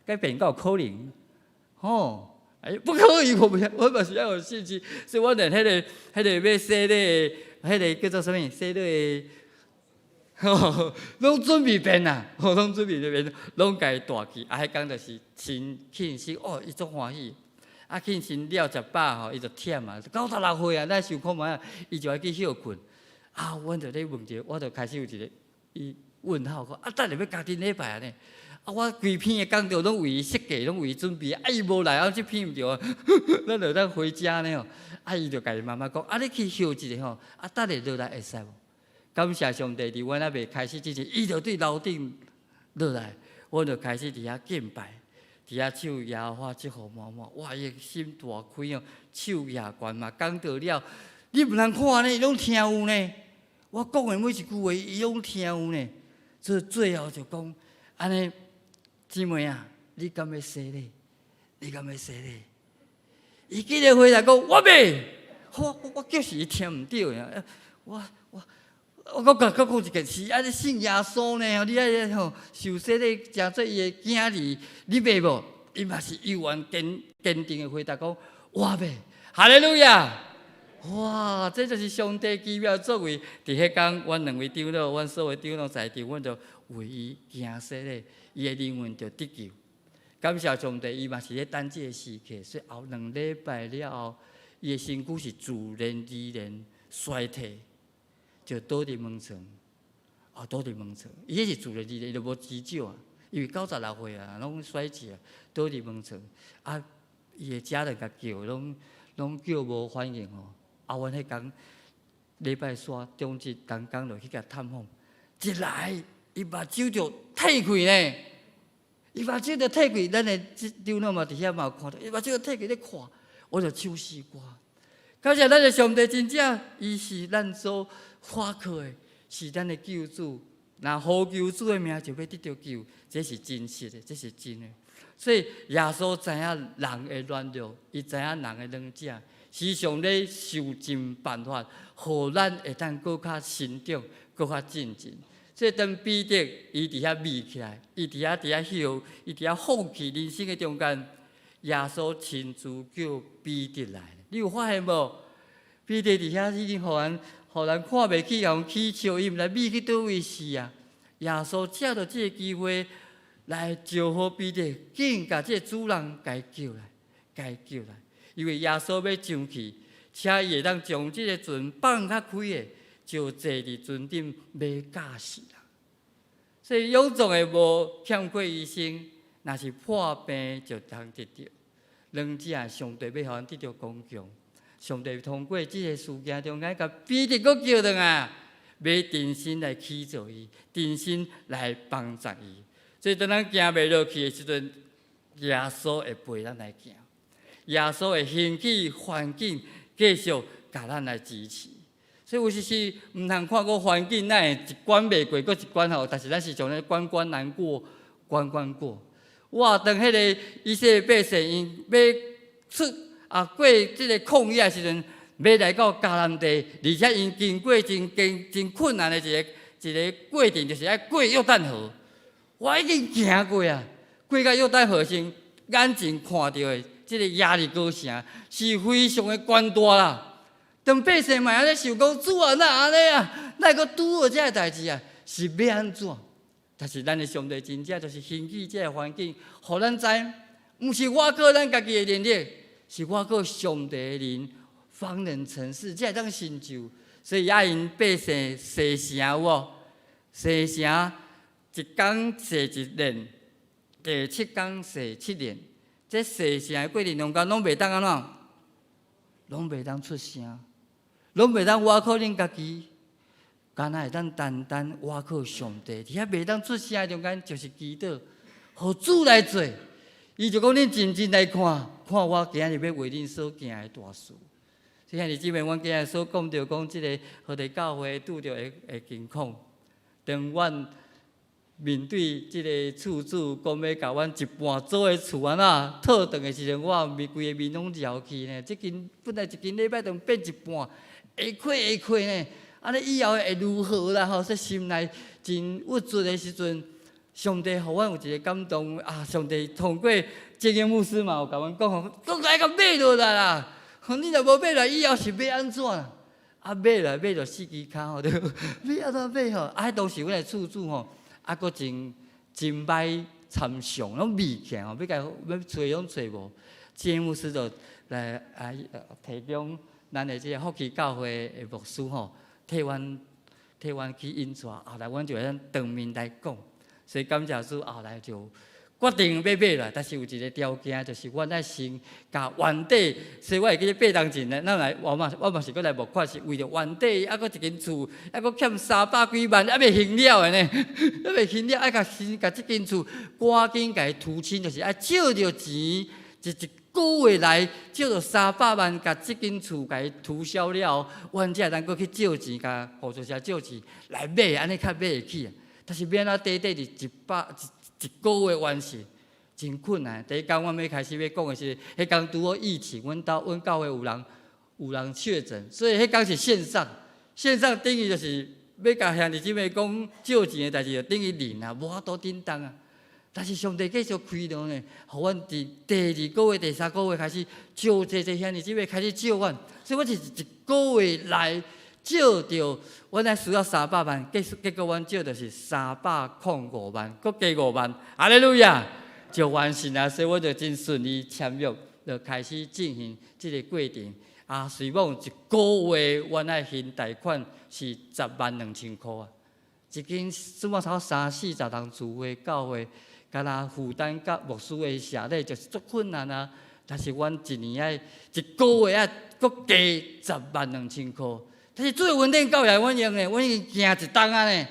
改變敢有可能？吼，哎，不可以，我我嘛是愛有信心，所以我連彼個欲洗禮的，彼個叫做啥物？洗禮的。吼，攏準備便啊，吼，攏準備便，攏共伊帶去。啊，彼工就是真慶生，哦，伊足歡喜。啊，慶生了食飽吼，伊就忝啊，九十六歲啊，咱想看覓啊，伊就愛去歇睏。啊，阮就咧問者，我就開始有一個伊問號，講啊，等下欲家庭禮拜按呢？啊，我規篇的講道攏為伊設計，攏為伊準備，啊，伊無來，啊，這篇毋對啊，咱就當回家呢吼。啊，伊就共伊媽媽講，啊，你去歇一下吼，啊，等下落來會使無？感謝上帝，佇阮猶未開始之前，伊就對樓頂落來，阮就開始佇遐敬拜，佇遐唱耶和華祝福滿滿。哇！伊的心大開哦，手舉懸嘛，講道了，你毋通看呢，伊攏聽有呢。我講的每一句話，伊攏聽有呢。所以最後就講，按呢，姊妹啊，你敢欲洗禮？你敢欲洗禮？伊竟然回答講，我欲。我就是伊聽毋著呀，我閣共閣講一件事，啊！你信耶穌呢？你愛吼受洗禮，成做伊的囝兒，你欲無？伊嘛是猶原堅堅定的回答講：我欲。哈利路亞！哇！這就是上帝奇妙作為。佇彼工，阮兩位長老，阮所有長老在場，阮就為伊行洗禮，伊的靈魂就得救。感謝上帝，伊嘛是咧等這个時刻。所以後2禮拜了後，伊的身軀是自然而然衰退。就倒佇門床，啊，倒佇門床，伊彼是自然而然，伊就無急救啊，因為九十六歲啊，攏衰竭啊，倒佇門床，啊，伊的家人共叫，攏攏叫無反應吼，啊，阮彼工禮拜三中晝同工就去共探訪，一來伊目睭就褪開呢，伊目睭就褪開，咱的這長老嘛佇遐嘛有看著，伊目睭就褪開咧看，我就唱詩歌。感謝咱的上帝，真正伊是咱所倚靠的，是咱的救主。若呼求主的名，就欲得著救，這是真實的，這是真的。所以耶穌知影人的軟弱，伊知影人的軟弱，時常咧想盡辦法，予咱會當閣較成長，閣較進前。所以當彼得伊佇遐覕起來，伊佇遐歇，伊佇遐放棄人生的中間，耶穌親自叫彼得來。你有發現無？彼得佇遐已經予人看袂起，予人起笑，伊毋知覕去佗位是啊。耶穌藉著這个機會來招呼彼得，緊共這个主人共伊叫來，共伊叫來。因為耶穌欲上去，請伊會當將這个船放較開的，就坐佇船頂欲教示人。所以勇壯的無欠缺醫生，若是破病就通得著。兩者上帝欲予咱得著剛強，上帝通過這个事件中間，共彼得閣叫轉來，欲重新來起造伊，重新來幫助伊。所以當咱行袂落去的時陣，耶穌會陪咱來行。耶穌會興起環境，繼續共咱來支持。所以有時時毋通看個環境，咱會一關袂過，閣一關吼。但是咱是從咧關關難過，關關過。哇！當彼个以色列百姓𪜶欲出啊過這个曠野的時陣，欲來到迦南地，而且𪜶經過真艱真困難的一个一个過程，就是愛過約旦河。我已經行過啊，過到約旦河時，眼前看著的這个耶利哥城是非常的懸大啦。當百姓嘛咧想講，主啊，哪按呢啊？哪會閣拄著這个代誌啊？是欲按怎？但是咱的上帝真正就是興起這个環境，予咱知，毋是倚靠咱家己的能力，是倚靠上帝的靈，方能成事，才會當成就。所以愛𪜶百姓洗城有無？洗城一工洗一輪，第七工洗七輪。這洗城的過程中間，攏袂當按怎？攏袂當出聲，攏袂當倚靠恁家己，敢若會當單單倚靠上帝。佇遐袂當出聲的中間，就是祈禱，予主來做。伊就講：恁靜靜來看，看我今日欲為恁所行的大事。所以兄弟姊妹，阮今日所講著講，這个和地教會拄著的的境況，當阮面對這个厝主講欲共阮一半租的厝按怎套轉的時陣，我面規个面攏搖去呢。這間本來一間禮拜堂變一半，下虧下虧呢。按呢以後會如何啦？吼，說心內真鬱卒的時陣，上帝予阮有一个感動啊！上帝通過這個牧師嘛，有共阮講吼，閣來共買落來啦！你若無買來，以後是欲按怎啦？啊，買來買著四支跤吼，對，欲按怎買吼？啊，彼當時阮的厝主吼，啊，閣真真歹參詳，攏未起吼，欲共欲揣攏揣無。這個牧師就來啊提供咱的這个福氣教會的牧師吼，替阮替阮去引帶，後來阮就會當當面來講。所以感謝主，後來就決定欲買啦。但是有一个條件，就是阮愛先共原底，所以我會記得8冬前咧，咱來我嘛我嘛是閣來募款，是為著原底猶閣一間厝，猶閣欠三百幾萬，猶未還了的呢，猶未還了，愛共先共這間厝趕緊共伊塗清，就是愛借著錢，一一個月來借著三百萬，共這間厝共伊塗銷了，阮才會當閣去借錢，共互助社借錢來買，按呢較買會起。但是欲按怎短短佇一百一一個月完成，真困難。第一工阮欲開始欲講的是，彼工拄好疫情，阮兜阮教會有人有人確診，所以彼工是線上，線上等於就是欲共兄弟姊妹講借錢的代誌，就等於零啊，無法度振動啊。但是上帝繼續開路呢，予阮佇第二個月、第三個月開始借濟濟兄弟姊妹開始借阮，所以阮是一個月內借著，阮愛需要三百萬，結結果阮借著是305萬，閣加5萬，哈利路亞，就完成啊！所以我就真順利簽約，就開始進行這个過程。啊，雖罔一個月，阮愛還貸款是10萬2千箍啊！一間算我差三四十人聚會教會，敢若負擔佮牧師的謝禮就是足困難啊！但是阮一年愛一個月愛閣加十萬兩千箍。但是主的恩典夠來，阮用的，阮已經行一冬啊呢，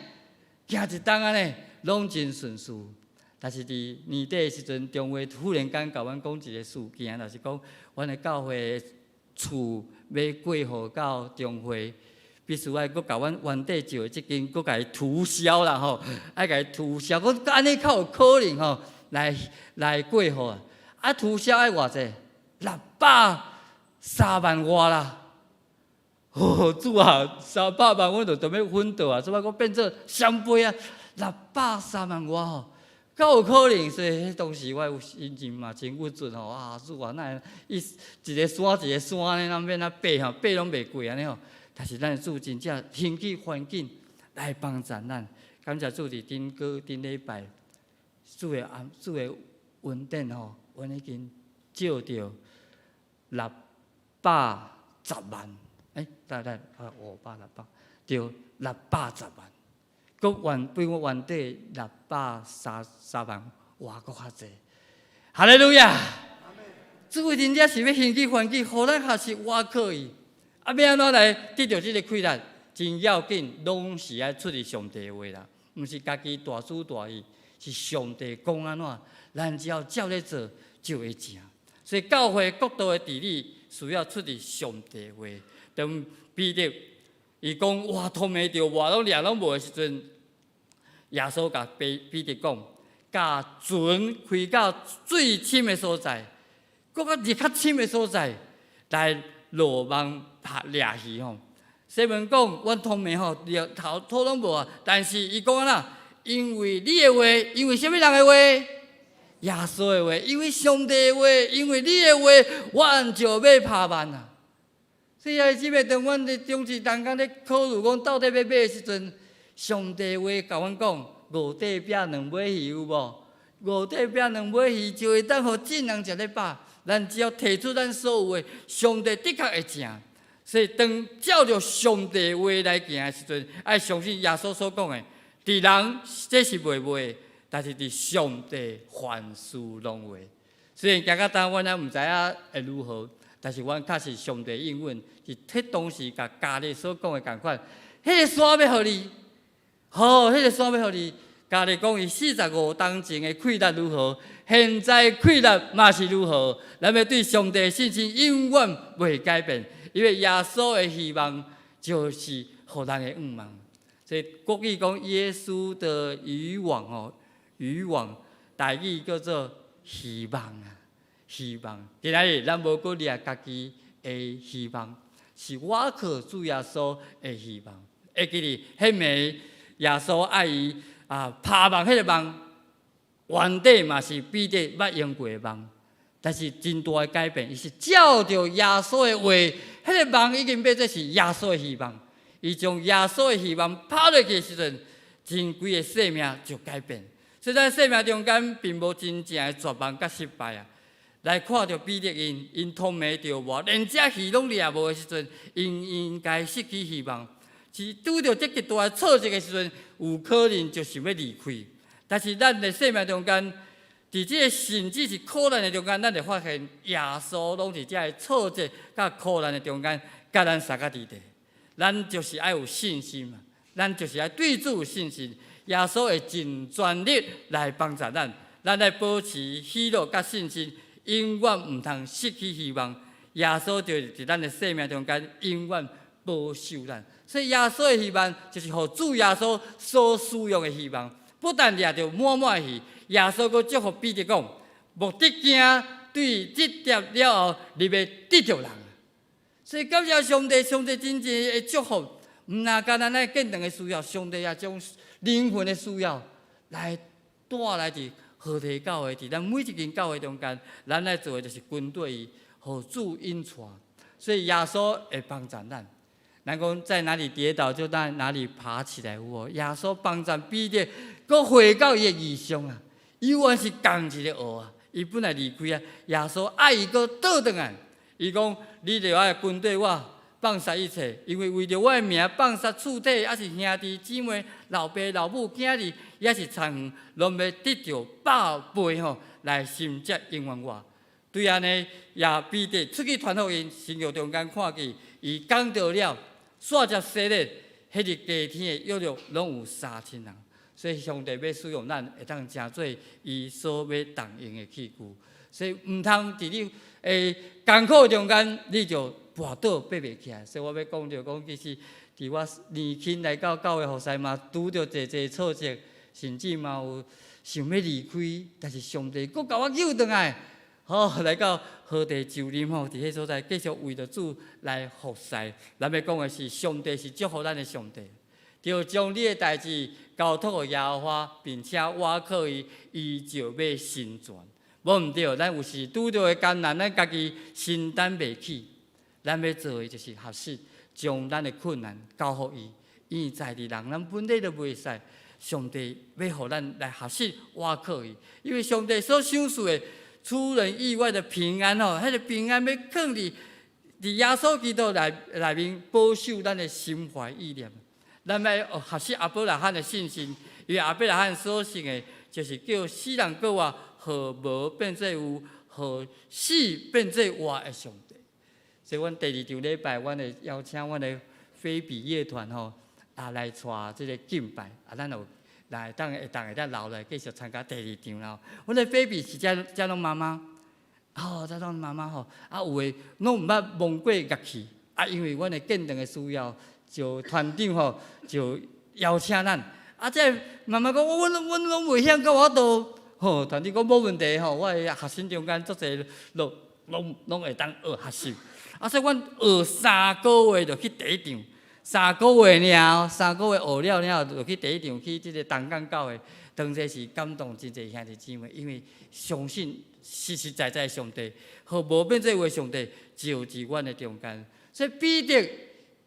行一冬啊呢，攏真順遂。但是佇年底的時陣，中會忽然間共阮講一個事件，就是講阮的教會厝欲過戶到中會，必須愛閣共阮原底借的這間閣共伊塗銷啦吼，愛共伊塗銷，閣按呢較有可能吼來來過戶啊。啊，塗銷愛偌濟？630萬外啦！哦，主啊，300萬阮就準欲昏倒啊，怎麼閣變做雙倍啊？六百三萬外吼，敢有可能？所以彼當時我有心情嘛真鬱卒吼啊！主啊，哪會一一个山一个山按呢，咱欲按怎爬吼，爬攏袂過按呢吼。但是咱的主真正興起環境來幫助咱，感謝主佇頂個頂禮拜，主的安主的恩典吼，阮已經借著610萬。欸，等等，啊，五百六百，對，610萬，閣原比我原底六百三三萬外閣較濟。哈利路亞！主真正是欲興起環境，予咱學習倚靠伊。啊，欲按怎來得著這个氣力？真要緊，攏是愛出自上帝話啦，毋是家己大主大意，是上帝講按怎，咱只要照咧做就會成。所以教會國度的治理需要出自上帝話。當彼得伊講哇，通袂著，哇攏掠攏無的時陣，耶穌共彼得講，共船開到最深的所在，閣較入較深的所在來落網拍掠魚吼。西門講，阮通袂吼，掠頭土攏無啊。但是伊講按怎？因為你的話，因為啥物人的話？耶穌的話，因為上帝的話，因為你的話，阮就欲拍網啊。所以啊，這擺當阮佇中一同工咧考慮講到底欲買的時陣，上帝話共阮講，五塊餅兩尾魚有無？五塊餅兩尾魚就會當予眾人食得飽。咱只要提出咱所有的，上帝的確會成。所以當照著上帝話來行的時陣，愛相信耶穌所講的，佇人這是袂袂，但是佇上帝凡事攏會。雖然行到今，阮猶毋知影會如何，但是阮確實上帝應允，是彼當時共加勒所講的仝款。彼個山欲予你，好，彼個山欲予你。加勒講伊45冬前的氣力如何，現在氣力嘛是如何。咱欲對上帝的信心永遠袂改變，因為耶穌的希望就是予人的盼望。所以國語講耶穌的漁網哦，漁網台語叫做希望啊，希望。今仔日咱無閣掠家己的希望，是倚靠主耶穌的希望。會記得彼暝耶穌愛伊啊，拍網彼个網，原底嘛是彼得捌用過的網，但是真大的改變，伊是照著耶穌的話，彼个網已經變做是耶穌的希望。伊將耶穌的希望拋落去的時陣，真規个生命就改變。所以咱生命中間並無真正的絕望佮失敗啊。來看著彼得𪜶，𪜶通袂著無，連隻魚攏掠無的時陣，𪜶應該失去希望。是拄著這極大的挫折的時陣，有可能就想欲離開。但是咱的生命中間，佇這个甚至是苦難的中間，咱會發現耶穌攏佇這个挫折佮苦難的中間，佮咱相佮佇咧。咱就是愛有信心嘛，咱就是愛對主有信心。耶穌會盡全力來幫助咱，咱愛保持喜樂佮信心，永遠毋通失去希望。耶穌就是佇咱的生命中間，永遠保守咱。所以耶穌的希望就是予主耶穌所使用的希望，不但掠著滿滿的魚，耶穌閣祝福彼得講：莫得驚，對這碟了後，你欲得著人。所以感謝上帝，上帝真正的祝福，毋若干焦咱建堂的需要，上帝也將靈魂的需要來帶來佇和體教會，佇咱每一間教會中間，咱愛做的就是跟隨伊，予主引帶。所以耶穌會幫助咱。咱講在哪裡跌倒，就在哪裡爬起來。有無？耶穌幫助彼得，閣回到伊的異象啊！伊原是仝一个學啊，伊本來離開啊。耶穌愛伊閣倒轉來，伊講：你著愛跟綴我，放殺一切，因為為著我的名放殺厝體，抑是兄弟姊妹、老爸老母、囝兒，抑是田園，攏欲得著百倍吼來承接永遠活。對按呢，也彼得出去傳福音，神蹟中間看見伊講著了。煞接洗禮，彼日加添的約略攏有3000人，所以上帝欲使用咱，會當成做伊所欲動用的器具。所以毋通佇你艱苦中間，你就跋倒爬袂起來。所以我欲講著講，其實佇我年輕來到教會服侍嘛，拄著濟濟挫折，甚至嘛有想欲離開，但是上帝閣共我救轉來。好，來到和地就任吼，佇彼所在繼續為著主來服侍。咱欲講的是，上帝是祝福咱的上帝，著將你的代誌交託予耶和華，並且倚靠伊，伊就欲成全。無毋對，咱有時拄著的艱難，咱家己承擔袂起。咱欲做的就是學習將咱的困難交予伊，因為在佇人，咱本來就袂使。上帝欲予咱來學習倚靠伊，因為上帝所賞賜的出人意外的平安吼，彼个平安欲囥佇耶穌基督內面保守咱的心懷意念。咱欲學習亞伯拉罕的信心，因為亞伯拉罕所信的，就是叫死人閣活，予無變做有，予死變做活的上帝。所以，阮第二場禮拜，阮會邀請阮的菲比樂團吼，啊來帶這个敬拜，啊，咱有來當會當會當留來繼續參加第二場啦。阮的菲比是遮遮攏媽媽，哦，這種媽媽吼，啊有的攏毋捌摸過樂器，啊，因為阮的建堂的需要，就團長吼就邀請咱，啊，這媽媽講，阮阮攏袂曉，閣有法度，吼，團長講無問題吼，我的學生中間足濟攏攏攏會當學學習，啊，所以阮學三個月就去第一場，三個月爾，三個月學了了後就去第一場去這個東港教會，當時是感動真濟兄弟姊妹，因為相信實實在在的上帝，予無變做話上帝就佇阮的中間。所以彼得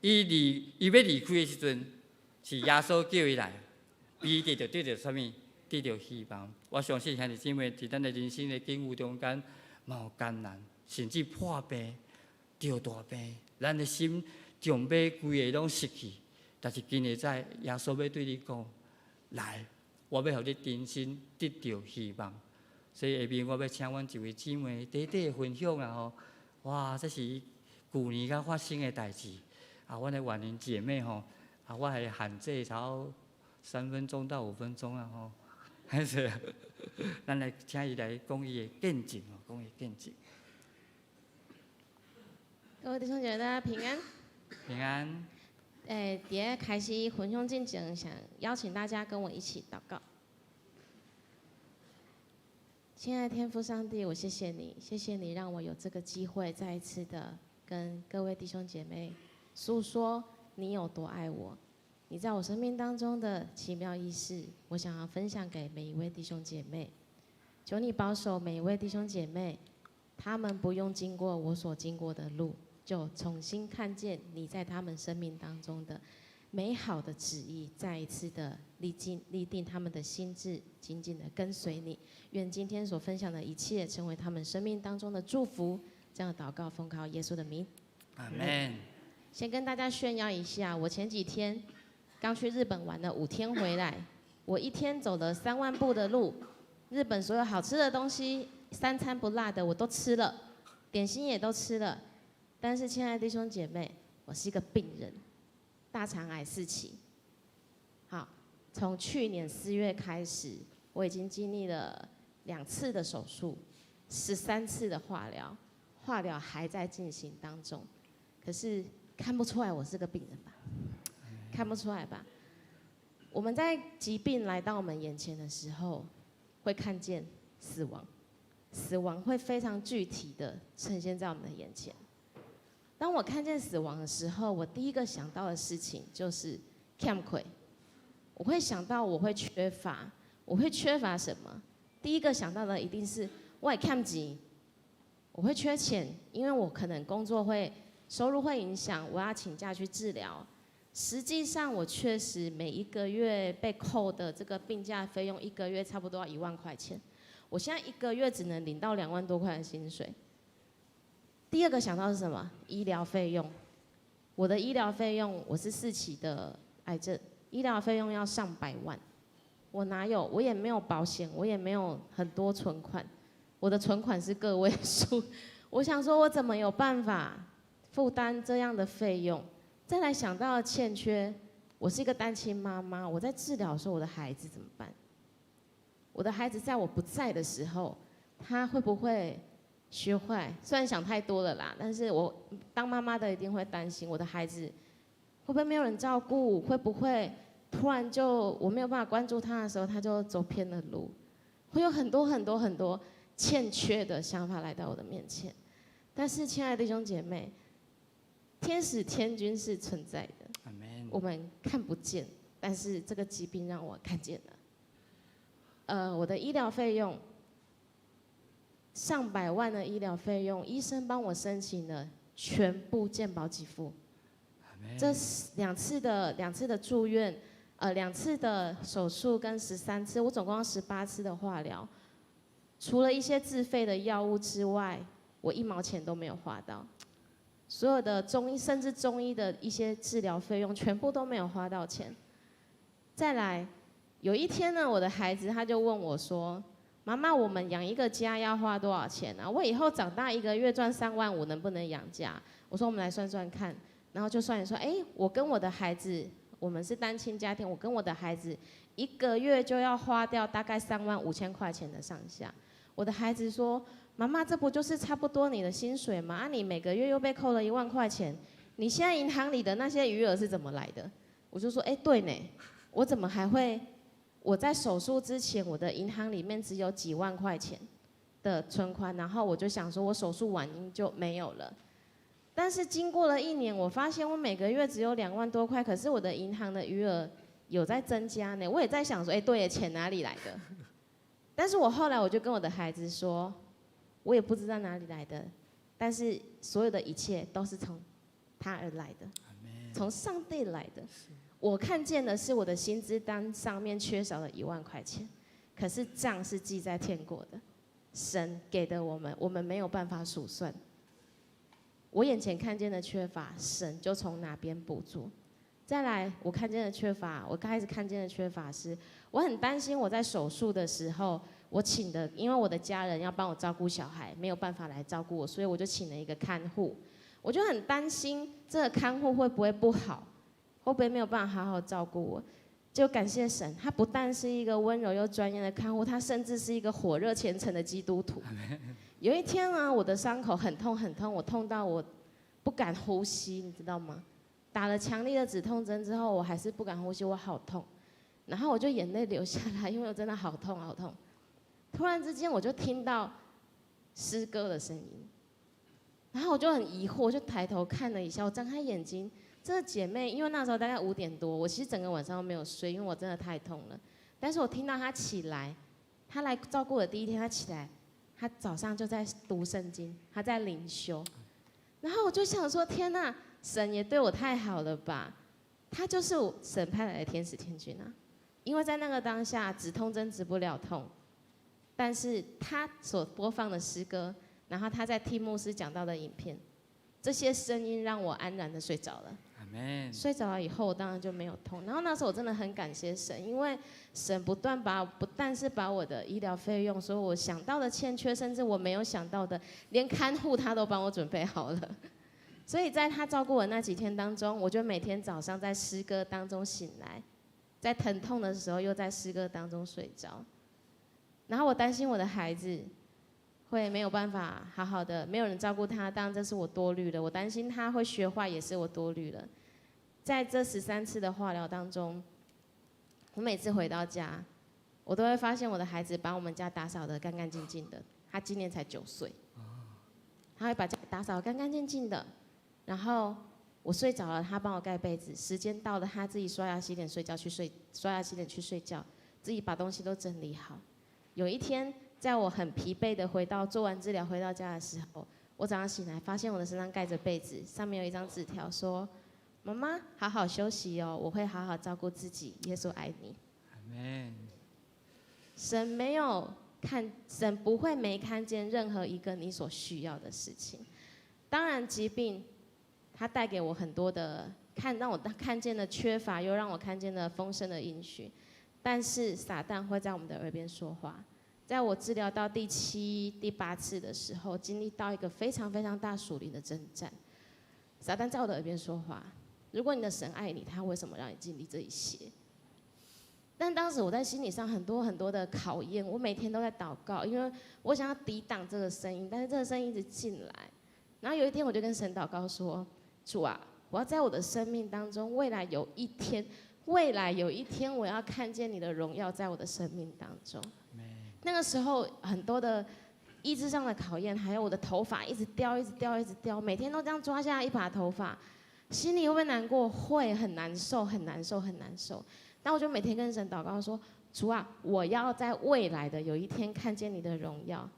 伊離伊欲離開的時陣，是耶穌叫伊來，彼得就得著啥物？得著希望。我相信兄弟姊妹佇咱的人生的境遇中間，嘛有艱難，甚至破病、著大病，咱的心將欲規个攏失去。但是今日在耶穌欲對你講，來，我欲予你重新得著希望。所以下面我欲請阮一位姊妹短短的分享啊吼，哇，這是舊年才發生的代誌。啊，阮的婉玲姐妹吼，啊，我會限制差不多3分鐘到5分鐘啊吼，還是咱來請伊來講伊的見證哦，講伊的見證。各位弟兄姐妹，大家平安。平安。誒，佇開始分享之前，想邀請大家跟我一起禱告。親愛的天父上帝，我謝謝你，謝謝你讓我有這個機會再一次的跟各位弟兄姐妹訴說你有多愛我，你在我生命當中的奇妙軼事，我想要分享給每一位弟兄姐妹。求你保守每一位弟兄姐妹，他們不用經過我所經過的路，就重新看見你在他們生命當中的美好的旨意，再一次的立定立定他們的心志，緊緊的跟隨你。願今天所分享的一切，成為他們生命當中的祝福。這樣禱告，奉靠耶穌的名。阿門。先跟大家炫耀一下，我前幾天剛去日本玩了5天回來，我一天走了3萬步的路，日本所有好吃的東西，三餐不落的我都吃了，點心也都吃了。但是，親愛的弟兄姐妹，我是一個病人，大腸癌四期。好，從去年4月開始，我已經經歷了兩次的手術，13次的化療，化療還在進行當中。可是看不出來我是個病人吧？看不出來吧？我們在疾病來到我們眼前的時候，會看見死亡，死亡會非常具體的呈現在我們的眼前。當我看見死亡的時候，我第一個想到的事情就是欠虧。我會想到我會缺乏，我會缺乏什麼？第一個想到的一定是我會欠錢，我會缺錢，因為我可能工作會收入會影響，我要請假去治療。實際上，我確實每一個月被扣的這個病假費用，一個月差不多要1萬塊錢。我現在一個月只能領到2萬多塊的薪水。第二個想到是什麼？醫療費用。我的醫療費用，我是四期的癌症，醫療費用要上百萬。我哪有？我也沒有保險，我也沒有很多存款，我的存款是個位數。我想說，我怎麼有辦法負擔這樣的費用？再來想到欠缺，我是一個單親媽媽，我在治療的時候，我的孩子怎麼辦？我的孩子在我不在的時候，他會不會學壞？雖然想太多了啦，但是我當媽媽的一定會擔心我的孩子會不會沒有人照顧，會不會突然就我沒有辦法關注他的時候，他就走偏了路，會有很多很多很多欠缺的想法來到我的面前。但是，親愛的弟兄姐妹，天使天軍是存在的，我們看不見，但是這個疾病讓我看見了。我的醫療費用上百萬的醫療費用，醫生幫我申請了全部健保給付。這兩次的住院，兩次的手術跟13次，我總共18次的化療，除了一些自費的藥物之外，我一毛錢都沒有花到。所有的中醫，甚至中醫的一些治療費用，全部都沒有花到錢。再來，有一天呢，我的孩子他就問我說：“媽媽，我們養一個家要花多少錢啊？我以後長大一個月賺3萬5，能不能養家？”我說：“我們來算算看。”然後就算一算，哎，我跟我的孩子，我們是單親家庭，我跟我的孩子一個月就要花掉大概3萬5千塊錢的上下。我的孩子說：“妈妈，这不就是差不多你的薪水吗？啊，你每个月又被扣了1万块钱，你现在银行里的那些余额是怎么来的？”我就说：“哎，对呢，我怎么还会？我在手术之前，我的银行里面只有几万块钱的存款，然后我就想说，我手术完就没有了。但是经过了一年，我发现我每个月只有2万多块，可是我的银行的余额有在增加呢。我也在想说，哎，对，钱哪里来的？但是我后来我就跟我的孩子说，我也不知道哪里来的，但是所有的一切都是从他而来的，从上帝来的。我看见的是我的薪资单上面缺少了1万块钱，可是账是记在天国的，神给的我们，我们没有办法数算。我眼前看见的缺乏，神就从哪边补足。再来，我看见的缺乏，我刚开始看见的缺乏是，我很担心我在手术的时候，我请的，因为我的家人要帮我照顾小孩，没有办法来照顾我，所以我就请了一个看护。我就很担心这个看护会不会不好，会不会没有办法好好照顾我。就感谢神，他不但是一个温柔又专业的看护，他甚至是一个火热虔诚的基督徒。有一天啊，我的伤口很痛很痛，我痛到我不敢呼吸，你知道吗？打了强力的止痛针之后，我还是不敢呼吸，我好痛。然后我就眼泪流下来，因为我真的好痛好痛。突然之间，我就听到诗歌的声音，然后我就很疑惑，就抬头看了一下，我张开眼睛，这个姐妹，因为那时候大概5点多，我其实整个晚上都没有睡，因为我真的太痛了。但是我听到她起来，她来照顾我的第一天，她起来，她早上就在读圣经，她在灵修。然后我就想说，天哪，神也对我太好了吧？他就是神派来的天使天军啊！因为在那个当下，止痛针止不了痛，但是他所播放的诗歌，然后他在听牧师讲道的影片，这些声音让我安然的睡着了。睡着了以后，我当然就没有痛。然后那时候我真的很感谢神，因为神不断把不但是把我的医疗费用，所以我想到的欠缺，甚至我没有想到的，连看护他都帮我准备好了。所以在他照顾我那几天当中，我就每天早上在诗歌当中醒来，在疼痛的时候又在诗歌当中睡着。然后我担心我的孩子会没有办法好好的，没有人照顾他，当然这是我多虑了。我担心他会学坏，也是我多虑了。在这13次的化疗当中，我每次回到家，我都会发现我的孩子把我们家打扫得干干净净的。他今年才9岁，他会把家打扫干干净净的。然后我睡着了，他帮我盖被子。时间到了，他自己刷牙洗脸睡觉去睡，刷牙洗脸去睡觉，自己把东西都整理好。有一天，在我很疲惫的回到做完治疗回到家的时候，我早上醒来，发现我的身上盖着被子，上面有一张纸条说：“妈妈，好好休息哦，我会好好照顾自己。耶稣爱你。”神没有看，神不会没看见任何一个你所需要的事情。当然，疾病它带给我很多的看，让我看见了缺乏，又让我看见了丰盛的应许。但是撒旦会在我们的耳边说话。在我治疗到第七、第八次的时候，经历到一个非常非常大属灵的征战。撒旦在我的耳边说话：如果你的神爱你，他为什么让你经历这一些？但当时我在心理上很多很多的考验，我每天都在祷告，因为我想要抵挡这个声音，但是这个声音一直进来。然后有一天，我就跟神祷告说：“主啊，我要在我的生命当中，未来有一天，未来有一天，我要看见你的荣耀在我的生命当中。”那个时候，很多的意志上的考验，还有我的头发一直掉，一直掉，一直掉，每天都这样抓下来一把头发，心里会不会难过？会，很难受，很难受，很难受。但我就每天跟神祷告说：“主啊，我要在未来的有一天看见你的荣耀。”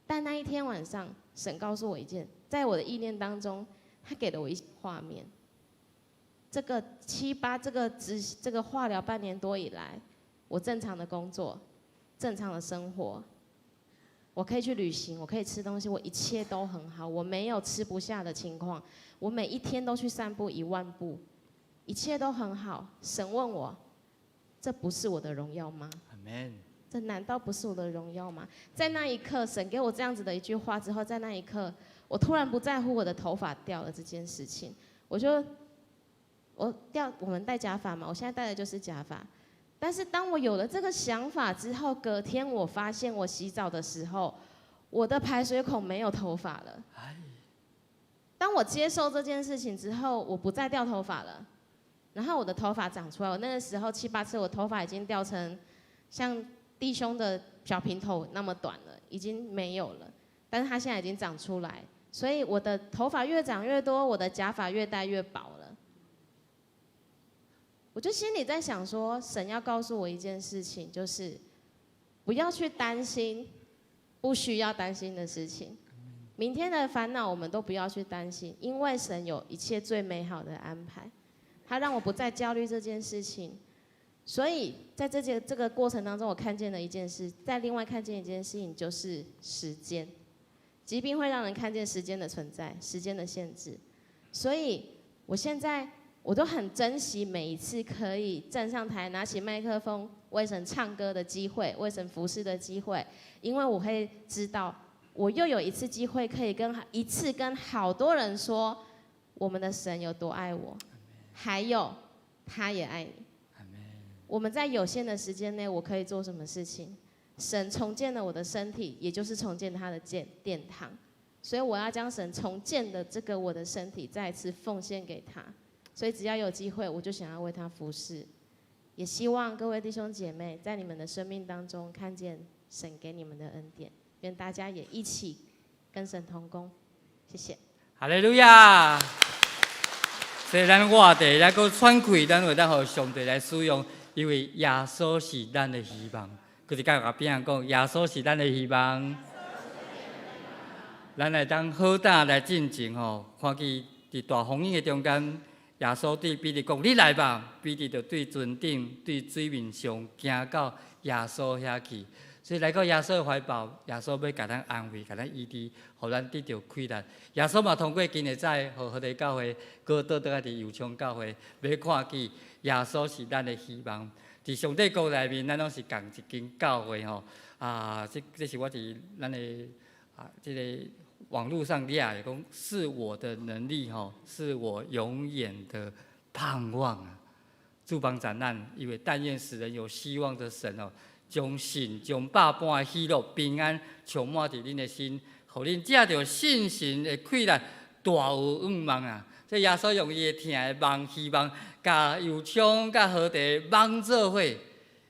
但那一天晚上，神告诉我一件，在我的意念当中，他给了我一些画面。这个七八这个只这个化疗半年多以来，我正常的工作，正常的生活，我可以去旅行，我可以吃东西，我一切都很好，我没有吃不下的情况，我每一天都去散步1万步，一切都很好。神问我，这不是我的荣耀吗？这难道不是我的荣耀吗？在那一刻，神给我这样子的一句话之后，在那一刻，我突然不在乎我的头发掉了这件事情，我就我掉，我们戴假发嘛，我现在戴的就是假发。但是当我有了这个想法之后，隔天我发现我洗澡的时候，我的排水孔沒有頭髮了。當我接受這件事情之後，我不再掉頭髮了，然後我的頭髮長出來。我那個時候七八次，我頭髮已經掉成像弟兄的小平頭那麼短了，已經沒有了。但是它現在已經長出來，所以我的頭髮越長越多，我的假髮越戴越薄了。我就心裡在想說，神要告訴我一件事情，就是不要去擔心不需要擔心的事情。明天的煩惱我們都不要去擔心，因為神有一切最美好的安排，他讓我不再焦慮這件事情。所以在這個過程當中，我看見了一件事，再另外看見一件事情，就是時間。疾病會讓人看見時間的存在，時間的限制。所以我現在我都很珍惜每一次可以站上台，拿起麥克風為神唱歌的機會，為神服侍的機會，因為我會知道，我又有一次機會可以跟好多人說，我們的神有多愛我，還有他也愛你。我們在有限的時間內，我可以做什麼事情？神重建了我的身體，也就是重建他的殿堂，所以我要將神重建的這個我的身體再次奉獻給他。所以只要有機會，我就想要為他服侍。也希望各位弟兄姐妹在你們的生命當中看見神給你們的恩典，願大家也一起跟神同工。謝謝。哈利路亞。所以咱活著，咱閣喘氣，咱會當予上帝來使用，因為耶穌是咱的希望。閣一擺共邊仔講，耶穌是咱的希望。咱來當好膽來進前吼，看見佇大風雨的中間，耶穌對彼得講：“你來吧。”彼得就對船頂、對水面上行到耶穌遐去。所以來到耶穌的懷抱，耶穌欲共咱安慰、共咱醫治，予咱得著氣力。耶穌嘛通過今日早予和地教會，閣倒轉來佇右昌教會，欲看見耶穌是咱的希望。佇上帝國內面，咱攏是仝一間教會吼。啊，這是我佇咱的啊，這個網路上掠的，講是我的能力吼，是我永遠的盼望啊。主幫助咱，因為但願使人有希望的神哦，將信將百般的喜樂平安充滿佇恁的心，予恁藉著信心的氣力，大有向望啊！這耶穌用伊的疼的夢希望，共右昌佮和地網做伙，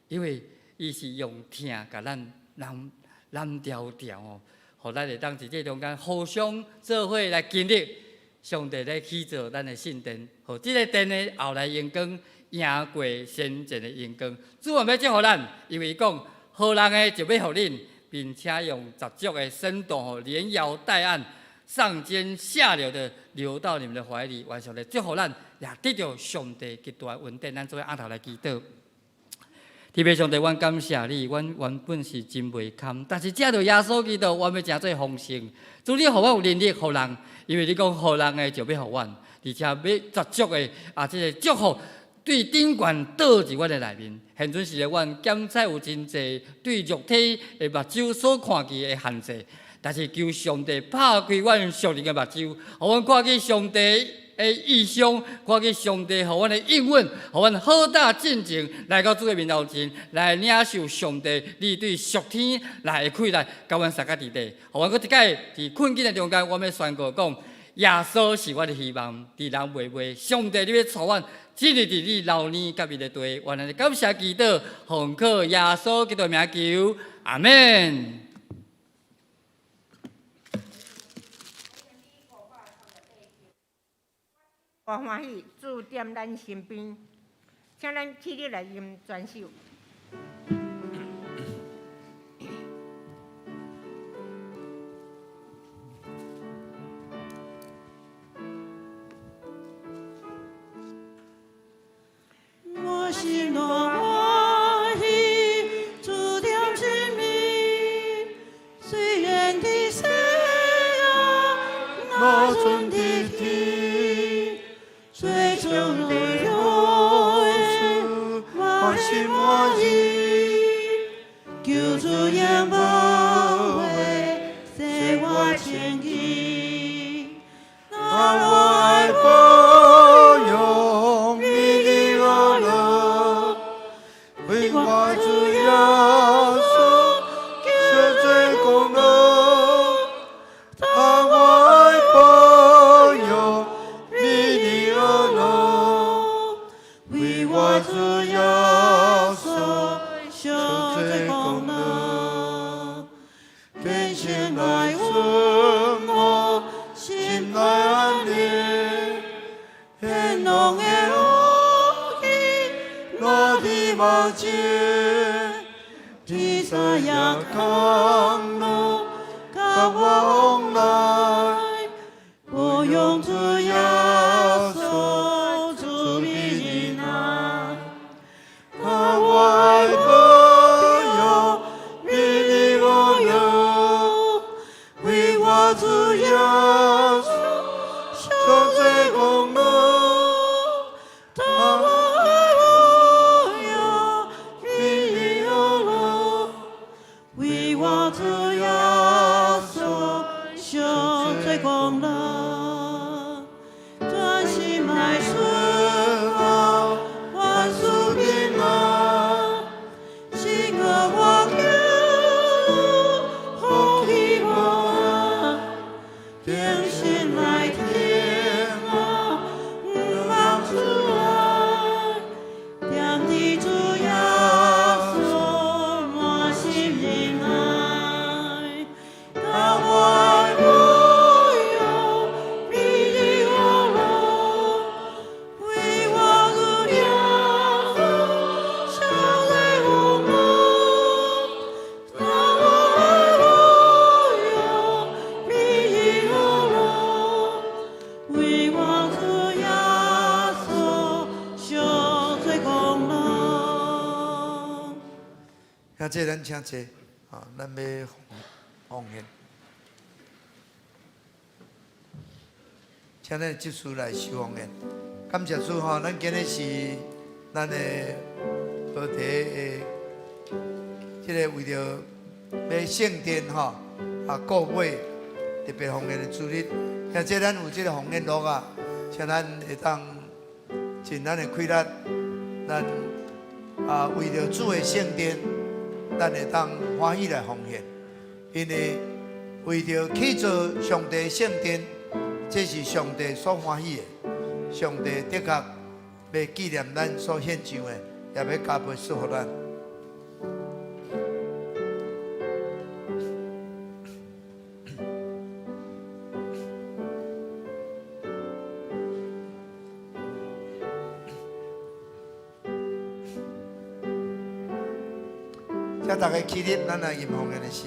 因為伊是用疼共咱攬攬牢牢哦，予咱會當佇這中間互相做伙來經歷上帝咧起造咱的聖殿，予這个殿的後來榮光贏過先前的榮光。主嘛欲祝福咱，因為伊講予人的就欲予恁，並且用十足的深度吼，連搖帶按，上尖下流的流到你們的懷裡。願上帝祝福咱，也得著上帝極大的恩典。咱做伙徛頭來祈禱。天父上帝，阮感謝你，阮原本是真袂堪，但是藉著耶穌基督，阮欲成做豐盛。主，你予阮有能力予人，因為你講予人的就欲予阮，而且欲十足的啊，這个祝福對頂懸倒佇阮的內面。現陣時的阮檢測有真濟對肉體的目睭所看見的限制，但是求上帝拍開阮屬靈的目睭，予阮看見上帝的異象，看見上帝予阮的應允，予阮好膽進前來到主的面頭前，來領受上帝你對屬天來的氣力，共阮相佮佇底，予阮閣一擺佇困境的中間，我欲宣告講，耶穌是我的希望，佇人袂袂，上帝你欲帶阮進入佇你流年佮伊的地，願咱感謝祈禱，奉靠耶穌基督的名求，阿們。我歡喜主踮咱身邊，請咱起立來吟全首。我心內歡喜，主踮身邊，雖然佇世仔，若陣佇天，最終的永遠，我心歡喜。耶穌上最功勞，虔誠來順我，心內安寧，天堂的福氣落佇目前，天使也扛路，佮我往來，我用主耶穌主美仁愛，他我愛保佑，美麗我有，為我主耶穌上最功勞，他我愛保佑，美麗我樂，為我主耶穌上最功勞，專心來順我，萬事平安，是我我求福氣無限，定心來聽我，毋茫出來，踮佇主耶穌滿心仁愛，他我愛保佑，美麗我樂，為我主耶穌上最功勞，他我愛保佑，美麗我樂，為我主耶穌上最功勞。兄弟，咱請坐，啊，咱欲奉獻，請咱執事來收奉獻。感謝主吼，咱今日是咱的學題的，這个為著欲聖殿吼啊購買特別奉獻的主日，兄弟，咱有這个奉獻錄啊，請咱會當盡咱的氣力，咱啊為著主的聖殿，咱會當歡喜來奉獻，因為為著去做上帝聖殿，這是上帝所歡喜的。上帝的確欲紀念咱所獻上的，也欲加倍祝福咱。請大家起立，咱來吟奉獻的詩。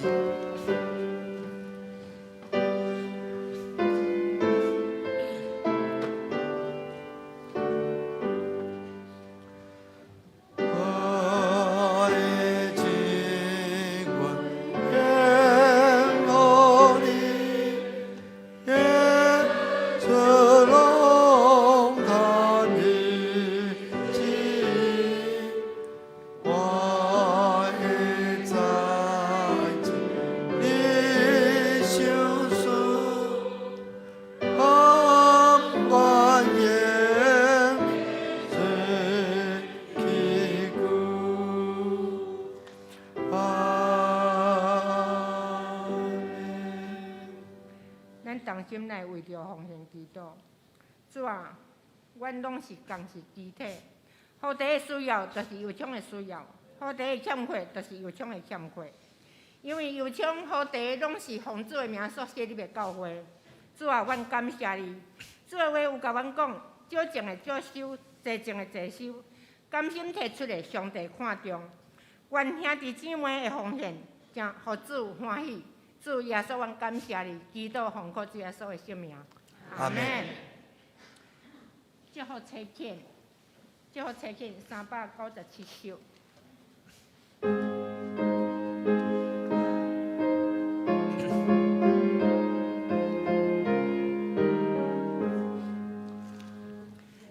我的情願獻予你，耶穌攏看你旨意，我會知你相思，甘願用做器具。阿們。咱同心來為著奉獻祈禱。主啊，阮攏是仝是肢體，好地的需要就是油廠的需要，好地的欠缺就是油廠的欠缺。因為油廠好地攏是奉主的名所設立的教會。主啊，阮感謝你。主的話有共阮講，少種的少收，濟種的濟收，甘心提出的，上帝看重。願兄弟姊妹的奉獻，誠予主歡喜。主耶穌，阮感謝你，祈禱奉靠主耶穌的聖名。阿們。祝福冊片，祝福冊片397首。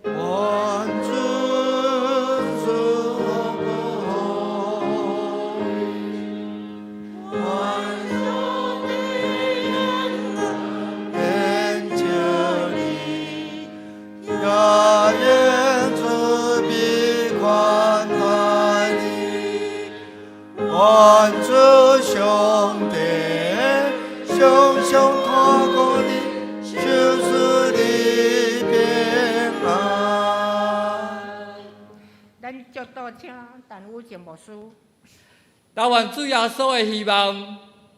願主祝福你，願上帝援助你，也願慈悲寬待你，願主上帝常常看顧你，賞賜你平安。咱祝禱請陳宇靜牧師。但願主耶穌的希望，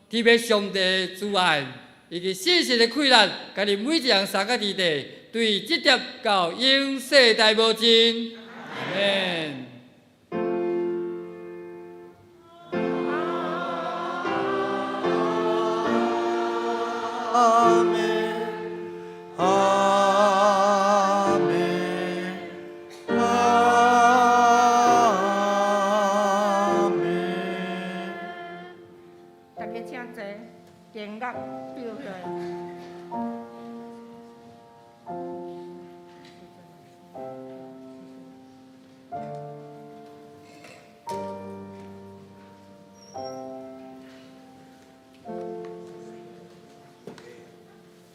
天父上帝的慈愛，以及聖神的氣力，共恁每一人三个弟弟，對這疊到永世代無盡。阿門。阿門，阿門，阿門。大家請坐，弦樂表起來。